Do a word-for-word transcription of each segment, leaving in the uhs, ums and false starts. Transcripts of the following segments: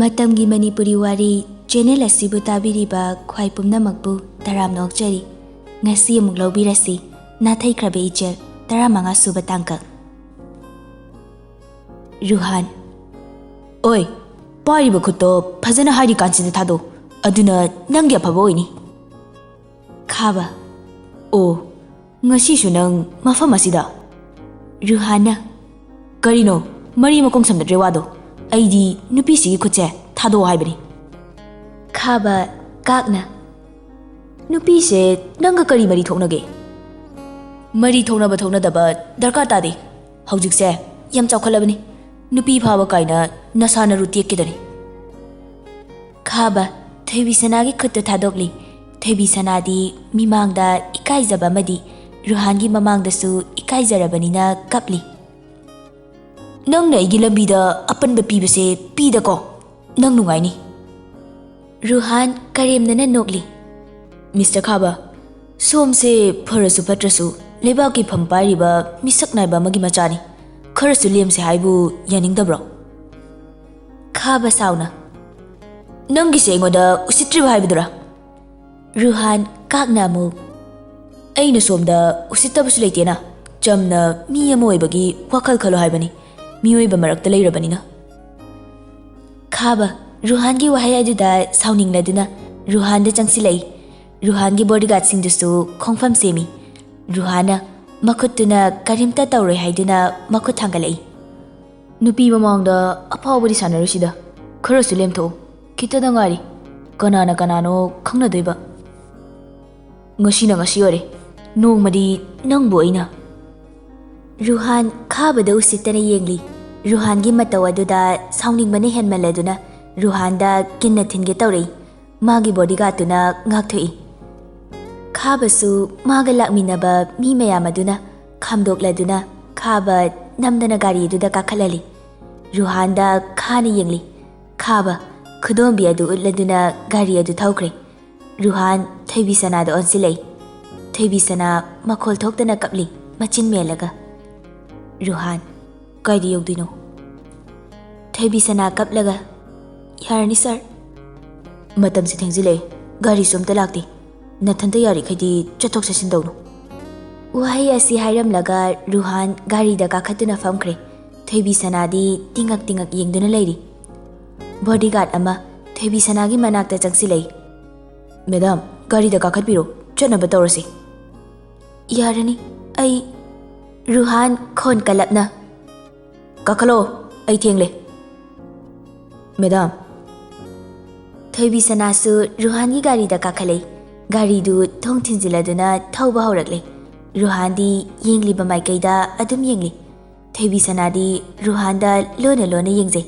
ꯃꯇꯝꯒꯤ ꯃꯅꯤꯄꯨꯔꯤ ꯋꯥꯔꯤ ꯆꯦꯅꯦꯜ ꯑꯁꯤꯕꯨ ꯇꯥꯕꯤꯔꯤꯕ ꯈ꯭ꯋꯥꯏ ꯄꯨꯝꯅꯃꯛꯄꯨ ꯇꯔꯥꯝꯅ ꯑꯣꯛꯆꯔꯤ꯫ ꯉꯁꯤ ꯑꯃꯨꯛ ꯂꯧꯕꯤꯔꯁꯤ, ꯅꯥꯊꯩꯈ꯭ꯔꯕ ꯏꯆꯦꯜ, ꯇꯔꯥꯃꯉꯥ ꯁꯨꯕ ꯇꯥꯡꯀꯛ꯫ ꯔꯨꯍꯥꯟ꯫ ꯑꯣꯏ, ꯄꯥꯏꯔꯤꯕ ꯈꯨꯠꯇꯣ ꯐꯖꯅ ꯍꯥꯏꯔꯤ ꯀꯥꯟꯁꯤꯗ ꯊꯥꯗꯣꯛ, ꯑꯗꯨꯅ ꯅꯪꯒꯤ ꯑꯐꯕ ꯑꯣꯏꯅꯤ꯫ ꯈꯥꯕ꯫ ꯑꯣ, ꯉꯁꯤꯁꯨ ꯅꯪ ꯃꯐꯝ ꯑꯁꯤꯗ? ꯔꯨꯍꯥꯟꯅ꯫ ꯀꯔꯤꯅꯣ, ꯃꯔꯤ ꯃꯈꯣꯡ ꯁꯝꯅꯗ꯭ꯔꯦ ꯋꯥꯗꯣ? ꯑꯩꯗꯤ ꯅꯨꯄꯤꯁꯤꯒꯤ ꯈꯨꯠꯁꯦ ꯊꯥꯗꯣꯛꯑꯣ ꯍꯥꯏꯕꯅꯤ꯫ ꯈꯥꯕ꯫ ꯀꯥꯛꯅ꯫ ꯅꯨꯄꯤꯁꯦ ꯅꯪꯒ ꯀꯔꯤ ꯃꯔꯤ ꯊꯣꯛꯅꯒꯦ? ꯃꯔꯤ ꯊꯣꯛꯅꯕ ꯊꯣꯛꯅꯗꯕ ꯗꯔꯀꯥꯔ ꯇꯥꯗꯦ꯫ ꯍꯧꯖꯤꯛꯁꯦ ꯌꯥꯝ ꯆꯥꯎꯈꯠꯂꯕꯅꯤ꯫ ꯅꯨꯄꯤ ꯐꯥꯕ ꯀꯥꯏꯅ ꯅꯁꯥ ꯅꯔꯨ ꯇꯦꯛꯀꯗꯅꯤ꯫ ꯈꯥꯕ꯫ ꯊꯣꯏꯕꯤ ꯁꯅꯥꯒꯤ ꯈꯨꯠꯇꯨ ꯊꯥꯗꯣꯛꯂꯤ꯫ ꯊꯣꯏꯕꯤ ꯁꯅꯥꯗꯤ ꯃꯤꯃꯥꯡꯗ ꯏꯀꯥꯏꯖꯕ ꯑꯃꯗꯤ ꯔꯨꯍꯥꯟꯒꯤ ꯃꯃꯥꯡꯗꯁꯨ ꯏꯀꯥꯏꯖꯔꯕꯅꯤꯅ ꯀꯞꯂꯤ꯫ ꯅꯪꯅ ꯑꯩꯒꯤ ꯂꯝꯕꯤꯗ ꯑꯄꯟꯕ ꯄꯤꯕꯁꯦ ꯄꯤꯗꯀꯣ꯫ ꯅꯪ ꯅꯨꯡꯉꯥꯏꯅꯤ꯫ ꯔꯨꯍꯥꯟ ꯀꯔꯦꯝꯅꯅ ꯅꯣꯛꯂꯤ꯫ ꯃꯤꯁꯇꯔ ꯈꯥꯕ, ꯁꯣꯝꯁꯦ ꯐꯔꯁꯨ ꯐꯠꯇ꯭ꯔꯁꯨ ꯂꯩꯕꯥꯛꯀꯤ ꯐꯝ ꯄꯥꯏꯔꯤꯕ ꯃꯤꯁꯛ ꯅꯥꯏꯕ ꯑꯃꯒꯤ ꯃꯆꯥꯅꯤ꯫ ꯈꯔꯁꯨ ꯂꯦꯝꯁꯦ ꯍꯥꯏꯕꯨ ꯌꯥꯅꯤꯡꯗꯕ꯭ꯔꯣ? ꯈꯥꯕ ꯁꯥꯎꯅ꯫ ꯅꯪꯒꯤꯁꯦ ꯑꯩꯉꯣꯟꯗ ꯎꯁꯤꯠꯇ꯭ꯔꯤꯕ ꯍꯥꯏꯕꯗꯨꯔꯥ? ꯔꯨꯍꯥꯟ ꯀꯥꯛꯅ ꯑꯃꯨꯛ꯫ ꯑꯩꯅ ꯁꯣꯝꯗ ꯎꯁꯤꯠꯇꯕꯁꯨ ꯂꯩꯇꯦꯅ, ꯆꯝꯅ ꯃꯤ ꯑꯃ ꯑꯣꯏꯕꯒꯤ ꯋꯥꯈꯜ ꯈꯜꯂꯣ ꯍꯥꯏꯕꯅꯤ, ꯃꯤꯑꯣꯏꯕ ꯃꯔꯛꯇ ꯂꯩꯔꯕꯅꯤꯅ꯫ ꯈꯥꯕ꯫ ꯔꯨꯍꯥꯟꯒꯤ ꯋꯥꯍꯩ ꯑꯗꯨꯗ ꯁꯥꯎꯅꯤꯡꯂꯗꯨꯅ ꯔꯨꯍꯥꯟꯗ ꯆꯪꯁꯤꯜꯂꯛꯏ꯫ ꯔꯨꯍꯥꯟꯒꯤ ꯕꯣꯗꯤꯒꯥꯔꯗꯁꯤꯡꯗꯨꯁꯨ ꯈꯣꯡꯐꯝ ꯁꯦꯝꯃꯤ꯫ ꯔꯨꯍꯥꯟꯅ ꯃꯈꯨꯠꯇꯨꯅ ꯀꯔꯤꯝꯇ ꯇꯧꯔꯣꯏ ꯍꯥꯏꯗꯨꯅ ꯃꯈꯨꯠ ꯊꯥꯡꯒꯠꯂꯛꯏ꯫ ꯅꯨꯄꯤ ꯃꯃꯥꯡꯗ ꯑꯐꯥꯎꯕꯗꯤ ꯁꯥꯟꯅꯔꯣꯏꯁꯤꯗ, ꯈꯔꯁꯨ ꯂꯦꯝꯊꯣꯛꯎ, ꯈꯤꯇꯗ ꯉꯥꯏꯔꯤ, ꯀꯅꯥꯅ ꯀꯅꯥꯅꯣ ꯈꯪꯅꯗꯣꯏꯕ꯫ ꯉꯁꯤꯅ ꯉꯁꯤ ꯑꯣꯏꯔꯦ, ꯅꯣꯡꯃꯗꯤ ꯅꯪꯕꯨ ꯑꯩꯅ꯫ ꯔꯨꯍꯥꯟ ꯈꯥꯕꯗ ꯎꯁꯤꯠꯇꯅ ꯌꯦꯡꯂꯤ꯫ ꯔꯨꯍꯥꯟꯒꯤ ꯃꯇꯧ ꯑꯗꯨꯗ ꯁꯥꯎꯅꯤꯡꯕꯅ ꯍꯦꯟꯃꯜꯂꯗꯨꯅ ꯔꯨꯍꯥꯟꯗ ꯀꯤꯟꯅ ꯊꯤꯟꯒꯦ ꯇꯧꯔꯛꯏ꯫ ꯃꯥꯒꯤ ꯕꯣꯗꯤꯒꯥꯔꯗꯇꯨꯅ ꯉꯥꯛꯊꯣꯛꯏ꯫ ꯈꯥꯕꯁꯨ ꯃꯥꯒ ꯂꯥꯛꯃꯤꯟꯅꯕ ꯃꯤ ꯃꯌꯥꯝ ꯑꯗꯨꯅ ꯈꯥꯝꯗꯣꯛꯂꯗꯨꯅ ꯈꯥꯕ ꯅꯝꯗꯅ ꯒꯥꯔꯤ ꯑꯗꯨꯗ ꯀꯥꯈꯠꯍꯜꯂꯤ꯫ ꯔꯨꯍꯥꯟꯗ ꯈꯥꯅ ꯌꯦꯡꯂꯤ꯫ ꯈꯥꯕ ꯈꯨꯗꯣꯝꯕꯤ ꯑꯗꯨ ꯎꯠꯂꯗꯨꯅ ꯒꯥꯔꯤ ꯑꯗꯨ ꯊꯧꯈ꯭ꯔꯦ꯫ ꯔꯨꯍꯥꯟ ꯊꯣꯏꯕꯤ ꯁꯅꯥꯗ ꯑꯣꯟꯁꯤꯜꯂꯛꯏ꯫ ꯊꯣꯏꯕꯤ ꯁꯅꯥ ꯃꯈꯣꯜ ꯊꯣꯛꯇꯅ ꯀꯞꯂꯤ, ꯃꯆꯤꯟ ꯃꯦꯜꯂꯒ꯫ ꯔꯨꯍꯥꯟ, ꯀꯥꯏꯗ ꯌꯧꯗꯣꯏꯅꯣ? ꯊꯣꯏꯕꯤ ꯁꯅꯥ ꯀꯞꯂꯒ, ꯌꯥꯔꯅꯤ ꯁꯥꯔ꯫ ꯃꯇꯝꯁꯦ ꯊꯦꯡꯖꯤꯜꯂꯛꯑꯦ, ꯒꯥꯔꯤꯁꯨ ꯑꯝꯇ ꯂꯥꯛꯇꯦ꯫ ꯅꯊꯟꯇ ꯌꯥꯔꯤꯈꯩꯗꯤ ꯆꯠꯊꯣꯛ ꯆꯠꯁꯤꯟ ꯇꯧꯅꯨ꯫ ꯋꯥꯍꯩ ꯑꯁꯤ ꯍꯥꯏꯔꯝꯂꯒ ꯔꯨꯍꯥꯟ ꯒꯥꯔꯤꯗ ꯀꯥꯈꯠꯇꯨꯅ ꯐꯝꯈ꯭ꯔꯦ꯫ ꯊꯣꯏꯕꯤ ꯁꯅꯥꯗꯤ ꯇꯤꯡꯉꯛ ꯇꯤꯡꯉꯛ ꯌꯦꯡꯗꯨꯅ ꯂꯩꯔꯤ꯫ ꯕꯣꯗꯤꯒꯥꯔꯗ ꯑꯃ ꯊꯣꯏꯕꯤ ꯁꯅꯥꯒꯤ ꯃꯅꯥꯛꯇ ꯆꯪꯁꯤꯜꯂꯛꯏ꯫ "ꯃꯦꯗꯥꯝ, ꯒꯥꯔꯤꯗ ꯀꯥꯈꯠꯄꯤꯔꯣ, ꯆꯠꯅꯕ ꯇꯧꯔꯁꯤ꯫" "ꯌꯥꯔꯅꯤ, ꯑꯩ꯫" ꯔꯨꯍꯥꯟ ꯈꯣꯟ ꯀꯜꯂꯞꯅ, "ꯀꯥꯈꯠꯂꯣ, ꯑꯩ ꯊꯦꯡꯂꯦ꯫" "ꯃꯦꯗꯥꯝ꯫" ꯊꯣꯏꯕꯤ ꯁꯅꯥꯁꯨ ꯔꯨꯍꯥꯟꯒꯤ ꯒꯥꯔꯤꯗ ꯀꯥꯈꯠꯂꯛꯏ꯫ ꯒꯥꯔꯤꯗꯨ ꯊꯣꯡ ꯊꯤꯟꯖꯤꯜꯂꯗꯨꯅ ꯊꯧꯕ ꯍꯧꯔꯛꯂꯦ꯫ ꯔꯨꯍꯥꯟꯗꯤ ꯌꯦꯡꯂꯤꯕ ꯃꯥꯏꯀꯩꯗ ꯑꯗꯨꯝ ꯌꯦꯡꯂꯤ꯫ ꯊꯣꯏꯕꯤ ꯁꯅꯥꯗꯤ ꯔꯨꯍꯥꯟꯗ ꯂꯣꯟꯅ ꯂꯣꯟꯅ ꯌꯦꯡꯖꯩ꯫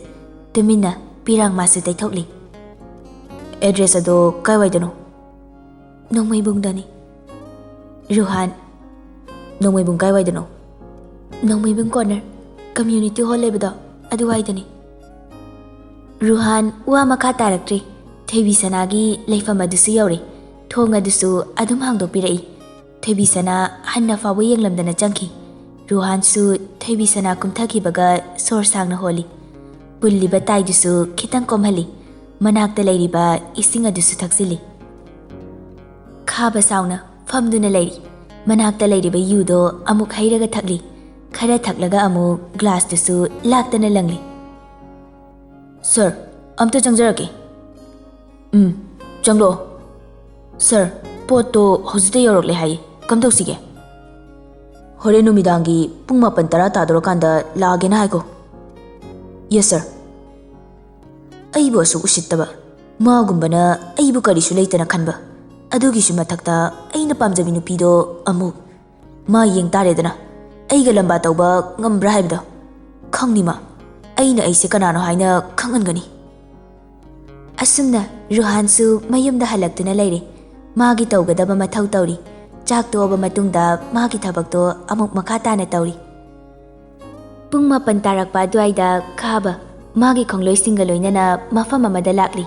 ꯇꯨꯃꯤꯟꯅ ꯄꯤꯔꯥꯡ ꯃꯥꯁꯨ ꯇꯩꯊꯣꯛꯂꯤ꯫ "ꯑꯦꯗ꯭ꯔꯦꯁ ꯑꯗꯣ ꯀꯥꯏꯋꯥꯏꯗꯅꯣ?" "ꯅꯣꯡꯃꯩꯕꯨꯡꯗꯅꯤ꯫" ꯔꯨꯍꯥꯟ, "ꯅꯣꯡꯃꯩꯕꯨꯡ ꯀꯥꯏꯋꯥꯏꯗꯅꯣ?" "ꯅꯣꯡꯃꯩꯕꯨꯡ ꯀꯣꯔꯅꯔ, ꯀꯝꯃ꯭ꯌꯨꯅꯤꯇꯤ ꯍꯣꯜ ꯂꯩꯕꯗꯣ, ꯑꯗꯨꯋꯥꯏꯗꯅꯤ꯫" ꯔꯨꯍꯥꯟ ꯋꯥ ꯃꯈꯥ ꯇꯥꯔꯛꯇ꯭ꯔꯤ꯫ ꯊꯣꯏꯕꯤ ꯁꯅꯥꯒꯤ ꯂꯩꯐꯝ ꯑꯗꯨꯁꯨ ꯌꯧꯔꯦ꯫ ꯊꯣꯡ ꯑꯗꯨꯁꯨ ꯑꯗꯨꯝ ꯍꯥꯡꯗꯣꯛꯄꯤꯔꯛꯏ꯫ ꯊꯣꯏꯕꯤ ꯁꯅꯥ ꯍꯟꯅ ꯐꯥꯎꯕ ꯌꯦꯡꯂꯝꯗꯅ ꯆꯪꯈꯤ꯫ ꯔꯨꯍꯥꯟꯁꯨ ꯊꯣꯏꯕꯤ ꯁꯅꯥ ꯀꯨꯝꯊꯈꯤꯕꯒ ꯁꯣꯔ ꯁꯥꯡꯅ ꯍꯣꯜꯂꯤ꯫ ꯄꯨꯜꯂꯤꯕ ꯇꯥꯏꯗꯨꯁꯨ ꯈꯤꯇꯪ ꯀꯣꯝꯍꯜꯂꯤ꯫ ꯃꯅꯥꯛꯇ ꯂꯩꯔꯤꯕ ꯏꯁꯤꯡ ꯑꯗꯨꯁꯨ ꯊꯛꯆꯤꯜꯂꯤ꯫ ꯈꯥꯕ ꯁꯥꯎꯅ ꯐꯝꯗꯨꯅ ꯂꯩꯔꯤ꯫ ꯃꯅꯥꯛꯇ ꯂꯩꯔꯤꯕ ꯌꯨꯗꯣ ꯑꯃꯨꯛ ꯍꯩꯔꯒ ꯊꯛꯂꯤ꯫ ꯈꯔ ꯊꯛꯂꯒ ꯑꯃꯨꯛ ꯒ꯭ꯂꯥꯁꯇꯨꯁꯨ ꯂꯥꯛꯇꯅ ꯂꯪꯂꯤ꯫ "ꯁꯥꯔ, ꯑꯝꯇ ꯆꯪꯖꯔꯛꯀꯦ꯫" "ꯎꯝ, ꯆꯪꯂꯛꯑꯣ꯫" "ꯁꯥꯔ, ꯄꯣꯠꯇꯣ ꯍꯧꯖꯤꯛꯇ ꯌꯧꯔꯛꯂꯦ ꯍꯥꯏꯌꯦ, ꯀꯝꯗꯧꯁꯤꯒꯦ?" "ꯍꯣꯔꯦꯟ ꯅꯨꯃꯤꯗꯥꯡꯒꯤ ꯄꯨꯡ ꯃꯥꯄꯟ ꯇꯔꯥ ꯇꯥꯗꯣꯔꯀꯥꯟꯗ ꯂꯥꯛꯑꯒꯦꯅ ꯍꯥꯏꯈꯣ꯫" "ꯌꯦꯁ ꯁꯥꯔ꯫" ꯑꯩꯕꯨ ꯑꯁꯨꯛ ꯎꯁꯤꯠꯇꯕ, ꯃꯥꯒꯨꯝꯕꯅ ꯑꯩꯕꯨ ꯀꯔꯤꯁꯨ ꯂꯩꯇꯅ ꯈꯟꯕ, ꯑꯗꯨꯒꯤꯁꯨ ꯃꯊꯛꯇ ꯑꯩꯅ ꯄꯥꯝꯖꯕꯤ ꯅꯨꯄꯤꯗꯣ ꯑꯃꯨꯛ꯫ ꯃꯥ ꯌꯦꯡ ꯇꯥꯔꯦꯗꯅ, ꯑꯩꯒ ꯂꯝꯕꯥ ꯇꯧꯕ ꯉꯝꯕ꯭ꯔꯥ ꯍꯥꯏꯕꯗꯣ꯫ ꯈꯪꯅꯤ ꯃꯥ, ꯑꯩꯅ ꯑꯩꯁꯦ ꯀꯅꯥꯅꯣ ꯍꯥꯏꯅ ꯈꯪꯍꯟꯒꯅꯤ꯫ ꯑꯁꯨꯝꯅ ꯔꯨꯍꯥꯟꯁꯨ ꯃꯌꯨꯝꯗ ꯍꯜꯂꯛꯇꯨꯅ ꯂꯩꯔꯦ꯫ ꯃꯥꯒꯤ ꯇꯧꯒꯗꯕ ꯃꯊꯧ ꯇꯧꯔꯤ꯫ ꯆꯥꯛ ꯇꯣꯛꯑꯕ ꯃꯇꯨꯡꯗ ꯃꯥꯒꯤ ꯊꯕꯛꯇꯣ ꯑꯃꯨꯛ ꯃꯈꯥ ꯇꯥꯅ ꯇꯧꯔꯤ꯫ ꯄꯨꯡ ꯃꯥꯄꯟ ꯇꯥꯔꯛꯄ ꯑꯗꯨꯋꯥꯏꯗ ꯈꯥꯕ ꯃꯥꯒꯤ ꯈꯣꯡꯂꯣꯏꯁꯤꯡꯒ ꯂꯣꯏꯅꯅ ꯃꯐꯝ ꯑꯃꯗ ꯂꯥꯛꯂꯤ꯫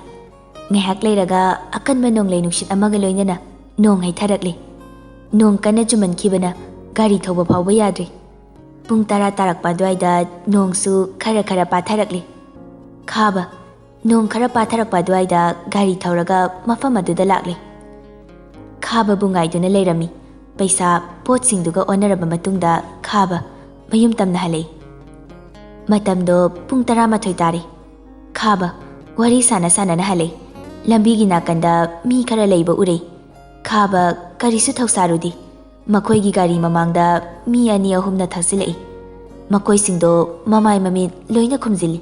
ꯉꯥꯏꯍꯥꯛ ꯂꯩꯔꯒ ꯑꯀꯟꯕ ꯅꯣꯡꯂꯩ ꯅꯨꯡꯁꯤꯠ ꯑꯃꯒ ꯂꯣꯏꯅꯅ ꯅꯣꯡ ꯍꯩꯊꯔꯛꯂꯤ꯫ ꯅꯣꯡ ꯀꯟꯅ ꯆꯨꯃꯟꯈꯤꯕꯅ ꯒꯥꯔꯤ ꯊꯧꯕ ꯐꯥꯎꯕ ꯌꯥꯗ꯭ꯔꯤ꯫ ꯄꯨꯡ ꯇꯔꯥ ꯇꯥꯔꯛꯄ ꯑꯗꯨꯋꯥꯏꯗ ꯅꯣꯡꯁꯨ ꯈꯔ ꯈꯔ ꯄꯥꯊꯔꯛꯂꯤ꯫ ꯈꯥꯕ, ꯅꯣꯡ ꯈꯔ ꯄꯥꯊꯔꯛꯄ ꯑꯗꯨꯋꯥꯏꯗ ꯒꯥꯔꯤ ꯊꯧꯔꯒ ꯃꯐꯝ ꯑꯗꯨꯗ ꯂꯥꯛꯂꯦ꯫ ꯈꯥꯕꯕꯨ ꯉꯥꯏꯗꯨꯅ ꯂꯩꯔꯝꯃꯤ꯫ ꯄꯩꯁꯥ, ꯄꯣꯠꯁꯤꯡꯗꯨꯒ ꯑꯣꯟꯅꯔꯕ ꯃꯇꯨꯡꯗ ꯈꯥꯕ ꯃꯌꯨꯝ ꯇꯝꯅ ꯍꯜꯂꯛꯏ꯫ ꯃꯇꯝꯗꯣ ꯄꯨꯡ ꯇꯔꯥꯃꯥꯊꯣꯏ ꯇꯥꯔꯦ꯫ ꯈꯥꯕ ꯋꯥꯔꯤ ꯁꯥꯟꯅ ꯁꯥꯟꯅꯅ ꯍꯜꯂꯛꯏ꯫ ꯂꯝꯕꯤꯒꯤ ꯅꯥꯀꯟꯗ ꯃꯤ ꯈꯔ ꯂꯩꯕ ꯎꯔꯦ꯫ ꯈꯥꯕ ꯀꯔꯤꯁꯨ ꯊꯧꯁꯥꯔꯨꯗꯦ꯫ ꯃꯈꯣꯏꯒꯤ ꯒꯥꯔꯤ ꯃꯃꯥꯡꯗ ꯃꯤ ꯑꯅꯤ ꯑꯍꯨꯝꯅ ꯊꯛꯆꯤꯜꯂꯛꯏ꯫ ꯃꯈꯣꯏꯁꯤꯡꯗꯣ ꯃꯃꯥꯏ ꯃꯃꯤꯠ ꯂꯣꯏꯅ ꯈꯨꯝꯖꯤꯜꯂꯤ꯫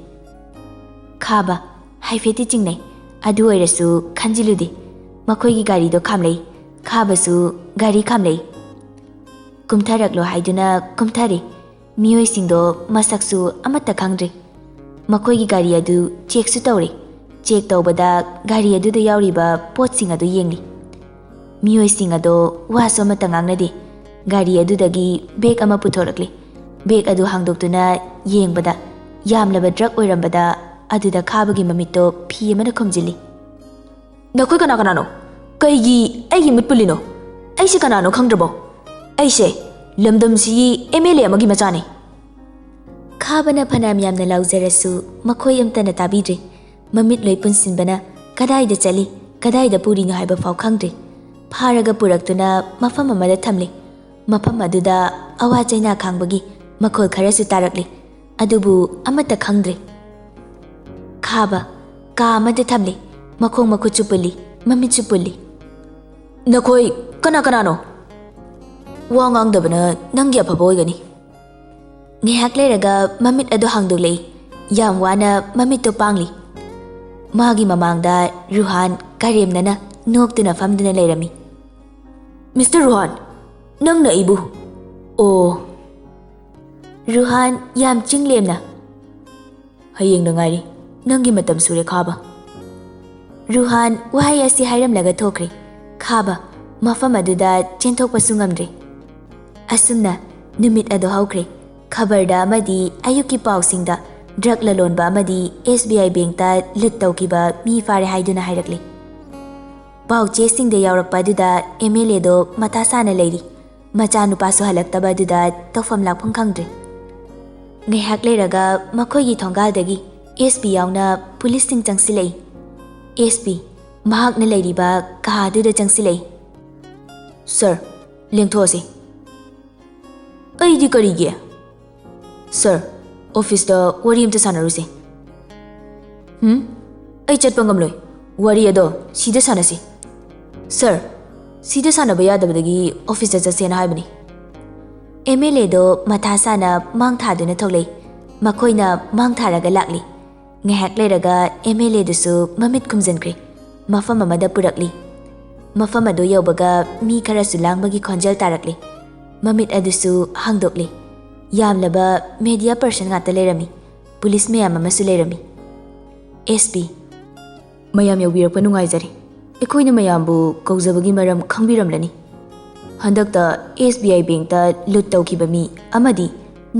ꯈꯥꯕ ꯍꯥꯏꯐꯦꯠꯇꯤ ꯆꯤꯡꯅꯩ꯫ ꯑꯗꯨ ꯑꯣꯏꯔꯁꯨ ꯈꯟꯖꯤꯜꯂꯨꯗꯦ꯫ ꯃꯈꯣꯏꯒꯤ ꯒꯥꯔꯤꯗꯣ ꯈꯥꯝꯂꯛꯏ꯫ ꯈꯥꯕꯁꯨ ꯒꯥꯔꯤ ꯈꯥꯝꯂꯛꯏ꯫ ꯀꯨꯝꯊꯔꯛꯂꯣ ꯍꯥꯏꯗꯨꯅ ꯀꯨꯝꯊꯔꯦ꯫ ꯃꯤꯑꯣꯏꯁꯤꯡꯗꯣ ꯃꯁꯛꯁꯨ ꯑꯃꯠꯇ ꯈꯪꯗ꯭ꯔꯦ꯫ ꯃꯈꯣꯏꯒꯤ ꯒꯥꯔꯤ ꯑꯗꯨ ꯆꯦꯛꯁꯨ ꯇꯧꯔꯦ꯫ ꯆꯦꯛ ꯇꯧꯕꯗ ꯒꯥꯔꯤ ꯑꯗꯨꯗ ꯌꯥꯎꯔꯤꯕ ꯄꯣꯠꯁꯤꯡ ꯑꯗꯨ ꯌꯦꯡꯂꯤ꯫ ꯃꯤꯑꯣꯏꯁꯤꯡ ꯑꯗꯣ ꯋꯥꯁꯨ ꯑꯃꯠꯇ ꯉꯥꯡꯅꯗꯦ꯫ ꯒꯥꯔꯤ ꯑꯗꯨꯗꯒꯤ ꯕꯦꯒ ꯑꯃ ꯄꯨꯊꯣꯔꯛꯂꯦ꯫ ꯕꯦꯒ ꯑꯗꯨ ꯍꯥꯡꯗꯣꯛꯇꯨꯅ ꯌꯦꯡꯕꯗ, ꯌꯥꯝꯂꯕ ꯗ꯭ꯔꯒ ꯑꯣꯏꯔꯝꯕꯗ ꯑꯗꯨꯗ ꯈꯥꯕꯒꯤ ꯃꯃꯤꯠꯇꯣ ꯐꯤ ꯑꯃꯅ ꯈꯨꯝꯖꯤꯜꯂꯤ꯫ "ꯅꯈꯣꯏ ꯀꯅꯥ ꯀꯅꯥꯅꯣ? ꯀꯩꯒꯤ ꯑꯩꯒꯤ ꯃꯤꯠ ꯄꯨꯜꯂꯤꯅꯣ? ꯑꯩꯁꯦ ꯀꯅꯥꯅꯣ ꯈꯪꯗ꯭ꯔꯕꯣ? ꯑꯩꯁꯦ ꯂꯝꯗꯝꯁꯤꯒꯤ ꯑꯦꯝ ꯑꯦꯜ ꯑꯦ ꯑꯃꯒꯤ ꯃꯆꯥꯅꯤ꯫" ꯈꯥꯕꯅ ꯐꯅꯌꯥꯝ ꯌꯥꯝꯅ ꯂꯥꯎꯖꯔꯁꯨ ꯃꯈꯣꯏ ꯑꯃꯠꯇꯅ ꯇꯥꯕꯤꯗ꯭ꯔꯦ꯫ ꯃꯃꯤꯠ ꯂꯣꯏ ꯄꯨꯟꯁꯤꯟꯕꯅ ꯀꯗꯥꯏꯗ ꯆꯠꯂꯤ, ꯀꯗꯥꯏꯗ ꯄꯨꯔꯤꯅꯣ ꯍꯥꯏꯕ ꯐꯥꯎ ꯈꯪꯗ꯭ꯔꯦ꯫ ꯐꯥꯔꯒ ꯄꯨꯔꯛꯇꯨꯅ ꯃꯐꯝ ꯑꯃꯗ ꯊꯝꯂꯦ꯫ ꯃꯐꯝ ꯑꯗꯨꯗ ꯑꯋꯥ ꯆꯩꯅꯥ ꯈꯥꯡꯕꯒꯤ ꯃꯈꯣꯜ ꯈꯔꯁꯨ ꯇꯥꯔꯛꯂꯦ, ꯑꯗꯨꯕꯨ ꯑꯃꯠꯇ ꯈꯪꯗ꯭ꯔꯦ꯫ ꯈꯥꯕ ꯀꯥ ꯑꯃꯗ ꯊꯝꯂꯦ꯫ ꯃꯈꯣꯡ ꯃꯈꯨꯠꯁꯨ ꯄꯨꯜꯂꯤ, ꯃꯃꯤꯠꯁꯨ ꯄꯨꯜꯂꯤ꯫ "ꯅꯈꯣꯏ ꯀꯅꯥ ꯀꯅꯥꯅꯣ? ꯋꯥ ꯉꯥꯡꯗꯕꯅ ꯅꯪꯒꯤ ꯑꯐꯕ ꯑꯣꯏꯒꯅꯤ꯫" ꯉꯥꯏꯍꯥꯛ ꯂꯩꯔꯒ ꯃꯃꯤꯠ ꯑꯗꯨ ꯍꯥꯡꯗꯣꯛꯂꯛꯏ꯫ ꯌꯥꯝ ꯋꯥꯅ ꯃꯃꯤꯠꯇꯨ ꯄꯥꯡꯂꯤ꯫ ꯃꯥꯒꯤ ꯃꯃꯥꯡꯗ ꯔꯨꯍꯥꯟ ꯀꯔꯦꯝꯅꯅ ꯅꯣꯛꯇꯨꯅ ꯐꯝꯗꯨꯅ ꯂꯩꯔꯝꯃꯤ꯫ "ꯃꯤꯁꯇꯔ ꯔꯨꯍꯥꯟ, ꯅꯪꯅ ꯑꯩꯕꯨ?" "ꯑꯣ꯫" ꯔꯨꯍꯥꯟ ꯌꯥꯝ ꯆꯤꯡꯂꯦꯝꯅ, "ꯍꯌꯦꯡꯗ ꯉꯥꯏꯔꯤ, ꯅꯪꯒꯤ ꯃꯇꯝ ꯁꯨꯔꯦ, ꯈꯥꯕ꯫" ꯔꯨꯍꯥꯟ ꯋꯥꯍꯩ ꯑꯁꯤ ꯍꯥꯏꯔꯝꯂꯒ ꯊꯣꯛꯈ꯭ꯔꯦ꯫ ꯈꯥꯕ ꯃꯐꯝ ꯑꯗꯨꯗ ꯆꯦꯟꯊꯣꯛꯄꯁꯨ ꯉꯝꯗ꯭ꯔꯦ꯫ ꯑꯁꯨꯝꯅ ꯅꯨꯃꯤꯠ ꯑꯗꯨ ꯍꯧꯈ꯭ꯔꯦ꯫ ꯈꯕꯔꯗ ꯑꯃꯗꯤ ꯑꯌꯨꯛꯀꯤ ꯄꯥꯎꯁꯤꯡꯗ ꯗ꯭ꯔꯒ ꯂꯂꯣꯟꯕ ꯑꯃꯗꯤ ꯑꯦꯁ ꯕꯤ ꯑꯥꯏ ꯕꯦꯡꯛꯇ ꯂꯨꯠ ꯇꯧꯈꯤꯕ ꯃꯤ ꯐꯥꯔꯦ ꯍꯥꯏꯗꯨꯅ ꯍꯥꯏꯔꯛꯂꯤ꯫ ꯄꯥꯎ ꯆꯦꯁꯤꯡꯗ ꯌꯥꯎꯔꯛꯄ ꯑꯗꯨꯗ ꯑꯦꯝ ꯑꯦꯜ ꯑꯦꯗꯣ ꯃꯊꯥ ꯁꯥꯅ ꯂꯩꯔꯤ꯫ ꯃꯆꯥꯅꯨꯄꯥꯁꯨ ꯍꯜꯂꯛꯇꯕ ꯑꯗꯨꯗ ꯇꯧꯐꯝ ꯂꯥꯛꯐꯝ ꯈꯪꯗ꯭ꯔꯦ꯫ ꯉꯥꯏꯍꯥꯛ ꯂꯩꯔꯒ ꯃꯈꯣꯏꯒꯤ ꯊꯣꯡꯒꯥꯜꯗꯒꯤ ꯑꯦꯁ ꯄꯤ ꯌꯥꯎꯅ ꯄꯨꯂꯤꯁꯁꯤꯡ ꯆꯪꯁꯤꯜꯂꯛꯏ꯫ ꯑꯦꯁ ꯄꯤ ꯃꯍꯥꯛꯅ ꯂꯩꯔꯤꯕ ꯀꯥ ꯑꯗꯨꯗ ꯆꯪꯁꯤꯜꯂꯛꯏ꯫ "ꯁꯥꯔ, ꯂꯦꯡꯊꯣꯛꯑꯁꯤ꯫" "ꯑꯩꯗꯤ ꯀꯔꯤꯒꯤ?" "ꯁꯥꯔ, ꯑꯣꯐꯤꯁꯇ ꯋꯥꯔꯤ ꯑꯝꯇ ꯁꯥꯟꯅꯔꯨꯁꯦ꯫" "ꯍꯨꯝ? ꯑꯩ ꯆꯠꯄ ꯉꯝꯂꯣꯏ꯫ ꯋꯥꯔꯤ ꯑꯗꯣ ꯁꯤꯗ ꯁꯥꯟꯅꯁꯤ꯫" "ꯁꯥꯔ, ꯁꯤꯗ ꯁꯥꯟꯅꯕ ꯌꯥꯗꯕꯗꯒꯤ ꯑꯣꯐꯤꯁꯇ ꯆꯠꯁꯦꯅ ꯍꯥꯏꯕꯅꯤ꯫" ꯑꯦꯝ ꯑꯦꯜ ꯑꯦꯗꯣ ꯃꯊꯥ ꯁꯥꯅ ꯃꯥꯡ ꯊꯥꯗꯨꯅ ꯊꯣꯛꯂꯛꯏ꯫ ꯃꯈꯣꯏꯅ ꯃꯥꯡ ꯊꯥꯔꯒ ꯂꯥꯛꯂꯤ꯫ ꯉꯥꯏꯍꯥꯛ ꯂꯩꯔꯒ ꯑꯦꯝ ꯑꯦꯜ ꯑꯦꯗꯨꯁꯨ ꯃꯃꯤꯠ ꯈꯨꯝꯖꯤꯟꯈ꯭ꯔꯦ꯫ ꯃꯐꯝ ꯑꯃꯗ ꯄꯨꯔꯛꯂꯤ꯫ ꯃꯐꯝ ꯑꯗꯨ ꯌꯧꯕꯒ ꯃꯤ ꯈꯔꯁꯨ ꯂꯥꯡꯕꯒꯤ ꯈꯣꯟꯖꯦꯜ ꯇꯥꯔꯛꯂꯤ꯫ ꯃꯃꯤꯠ ꯑꯗꯨꯁꯨ ꯍꯥꯡꯗꯣꯛꯂꯤ꯫ ꯌꯥꯝꯂꯕ ꯃꯦꯗꯤꯌꯥ ꯄꯔꯁꯟ ꯉꯥꯛꯇ ꯂꯩꯔꯝꯃꯤ꯫ ꯄꯨꯂꯤꯁ ꯃꯌꯥꯝ ꯑꯃꯁꯨ ꯂꯩꯔꯝꯃꯤ꯫ "ꯑꯦꯁ ꯄꯤ, ꯃꯌꯥꯝ ꯌꯧꯕꯤꯔꯛꯄ ꯅꯨꯡꯉꯥꯏꯖꯔꯦ꯫ ꯑꯩꯈꯣꯏꯅ ꯃꯌꯥꯝꯕꯨ ꯀꯧꯖꯕꯒꯤ ꯃꯔꯝ ꯈꯪꯕꯤꯔꯝꯂꯅꯤ꯫ ꯍꯟꯗꯛꯇ ꯑꯦꯁ ꯕꯤ ꯑꯥꯏ ꯕꯦꯡꯛꯇ ꯂꯨꯠ ꯇꯧꯈꯤꯕ ꯃꯤ ꯑꯃꯗꯤ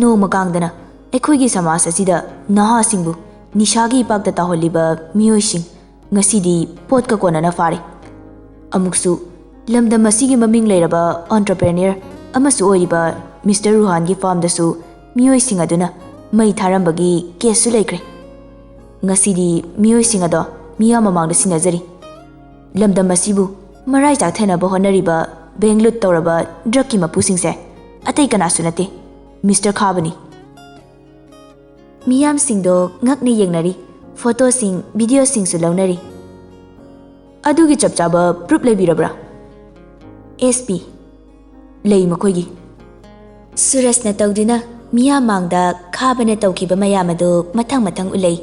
ꯅꯣꯡꯃ ꯀꯥꯡꯗꯅ ꯑꯩꯈꯣꯏꯒꯤ ꯁꯃꯥꯖ ꯑꯁꯤꯗ ꯅꯍꯥꯁꯤꯡꯕꯨ ꯅꯤꯁꯥꯒꯤ ꯏꯄꯥꯛꯇ ꯇꯥꯎꯍꯜꯂꯤꯕ ꯃꯤꯑꯣꯏꯁꯤꯡ ꯉꯁꯤꯗꯤ ꯄꯣꯠꯀ ꯀꯣꯟꯅꯅ ꯐꯥꯔꯦ꯫ ꯑꯃꯨꯛꯁꯨ ꯂꯝꯗꯝ ꯑꯁꯤꯒꯤ ꯃꯃꯤꯡ ꯂꯩꯔꯕ entrepreneur ꯑꯃꯁꯨ ꯑꯣꯏꯔꯤꯕ ꯃꯤꯁꯇꯔ ꯔꯨꯍꯥꯟꯒꯤ ꯐꯥꯔꯝꯗꯁꯨ ꯃꯤꯑꯣꯏꯁꯤꯡ ꯑꯗꯨꯅ ꯃꯩ ꯊꯥꯔꯝꯕꯒꯤ ꯀꯦꯁꯁꯨ ꯂꯩꯈ꯭ꯔꯦ꯫ ꯉꯁꯤꯗꯤ ꯃꯤꯑꯣꯏꯁꯤꯡ ꯑꯗꯣ ꯃꯤꯌꯥꯝ ꯃꯃꯥꯡꯗ ꯁꯤꯟꯅꯖꯔꯤ꯫ ꯂꯝꯗꯝ ꯑꯁꯤꯕꯨ ꯃꯔꯥꯏ ꯆꯥꯊꯅꯕ ꯍꯣꯠꯅꯔꯤꯕ ꯕꯦꯡꯛ ꯂꯨꯠ ꯇꯧꯔꯕ ꯗ꯭ꯔꯒꯀꯤ ꯃꯄꯨꯁꯤꯡꯁꯦ ꯑꯇꯩ ꯀꯅꯥꯁꯨ ꯅꯠꯇꯦ, ꯃꯤꯁꯇꯔ ꯈꯥꯕꯅꯤ꯫" ꯃꯤꯌꯥꯝꯁꯤꯡꯗꯣ ꯉꯛꯅ ꯌꯦꯡꯅꯔꯤ꯫ ꯐꯣꯇꯣꯁꯤꯡ, ꯚꯤꯗꯤꯑꯣꯁꯤꯡꯁꯨ ꯂꯧꯅꯔꯤ꯫ "ꯑꯗꯨꯒꯤ ꯆꯞ ꯆꯥꯕ ꯄ꯭ꯔꯨꯞ ꯂꯩꯕꯤꯔꯕ꯭ꯔꯥ?" "ꯑꯦꯁ ꯄꯤ, ꯂꯩ ꯃꯈꯣꯏꯒꯤ꯫" ꯁꯨꯔꯖꯅ ꯇꯧꯗꯨꯅ ꯃꯤꯌꯥꯝ ꯃꯥꯡꯗ ꯈꯥꯕꯅ ꯇꯧꯈꯤꯕ ꯃꯌꯥꯝ ꯑꯗꯨ ꯃꯊꯪ ꯃꯊꯪ ꯎꯠꯂꯛꯏ꯫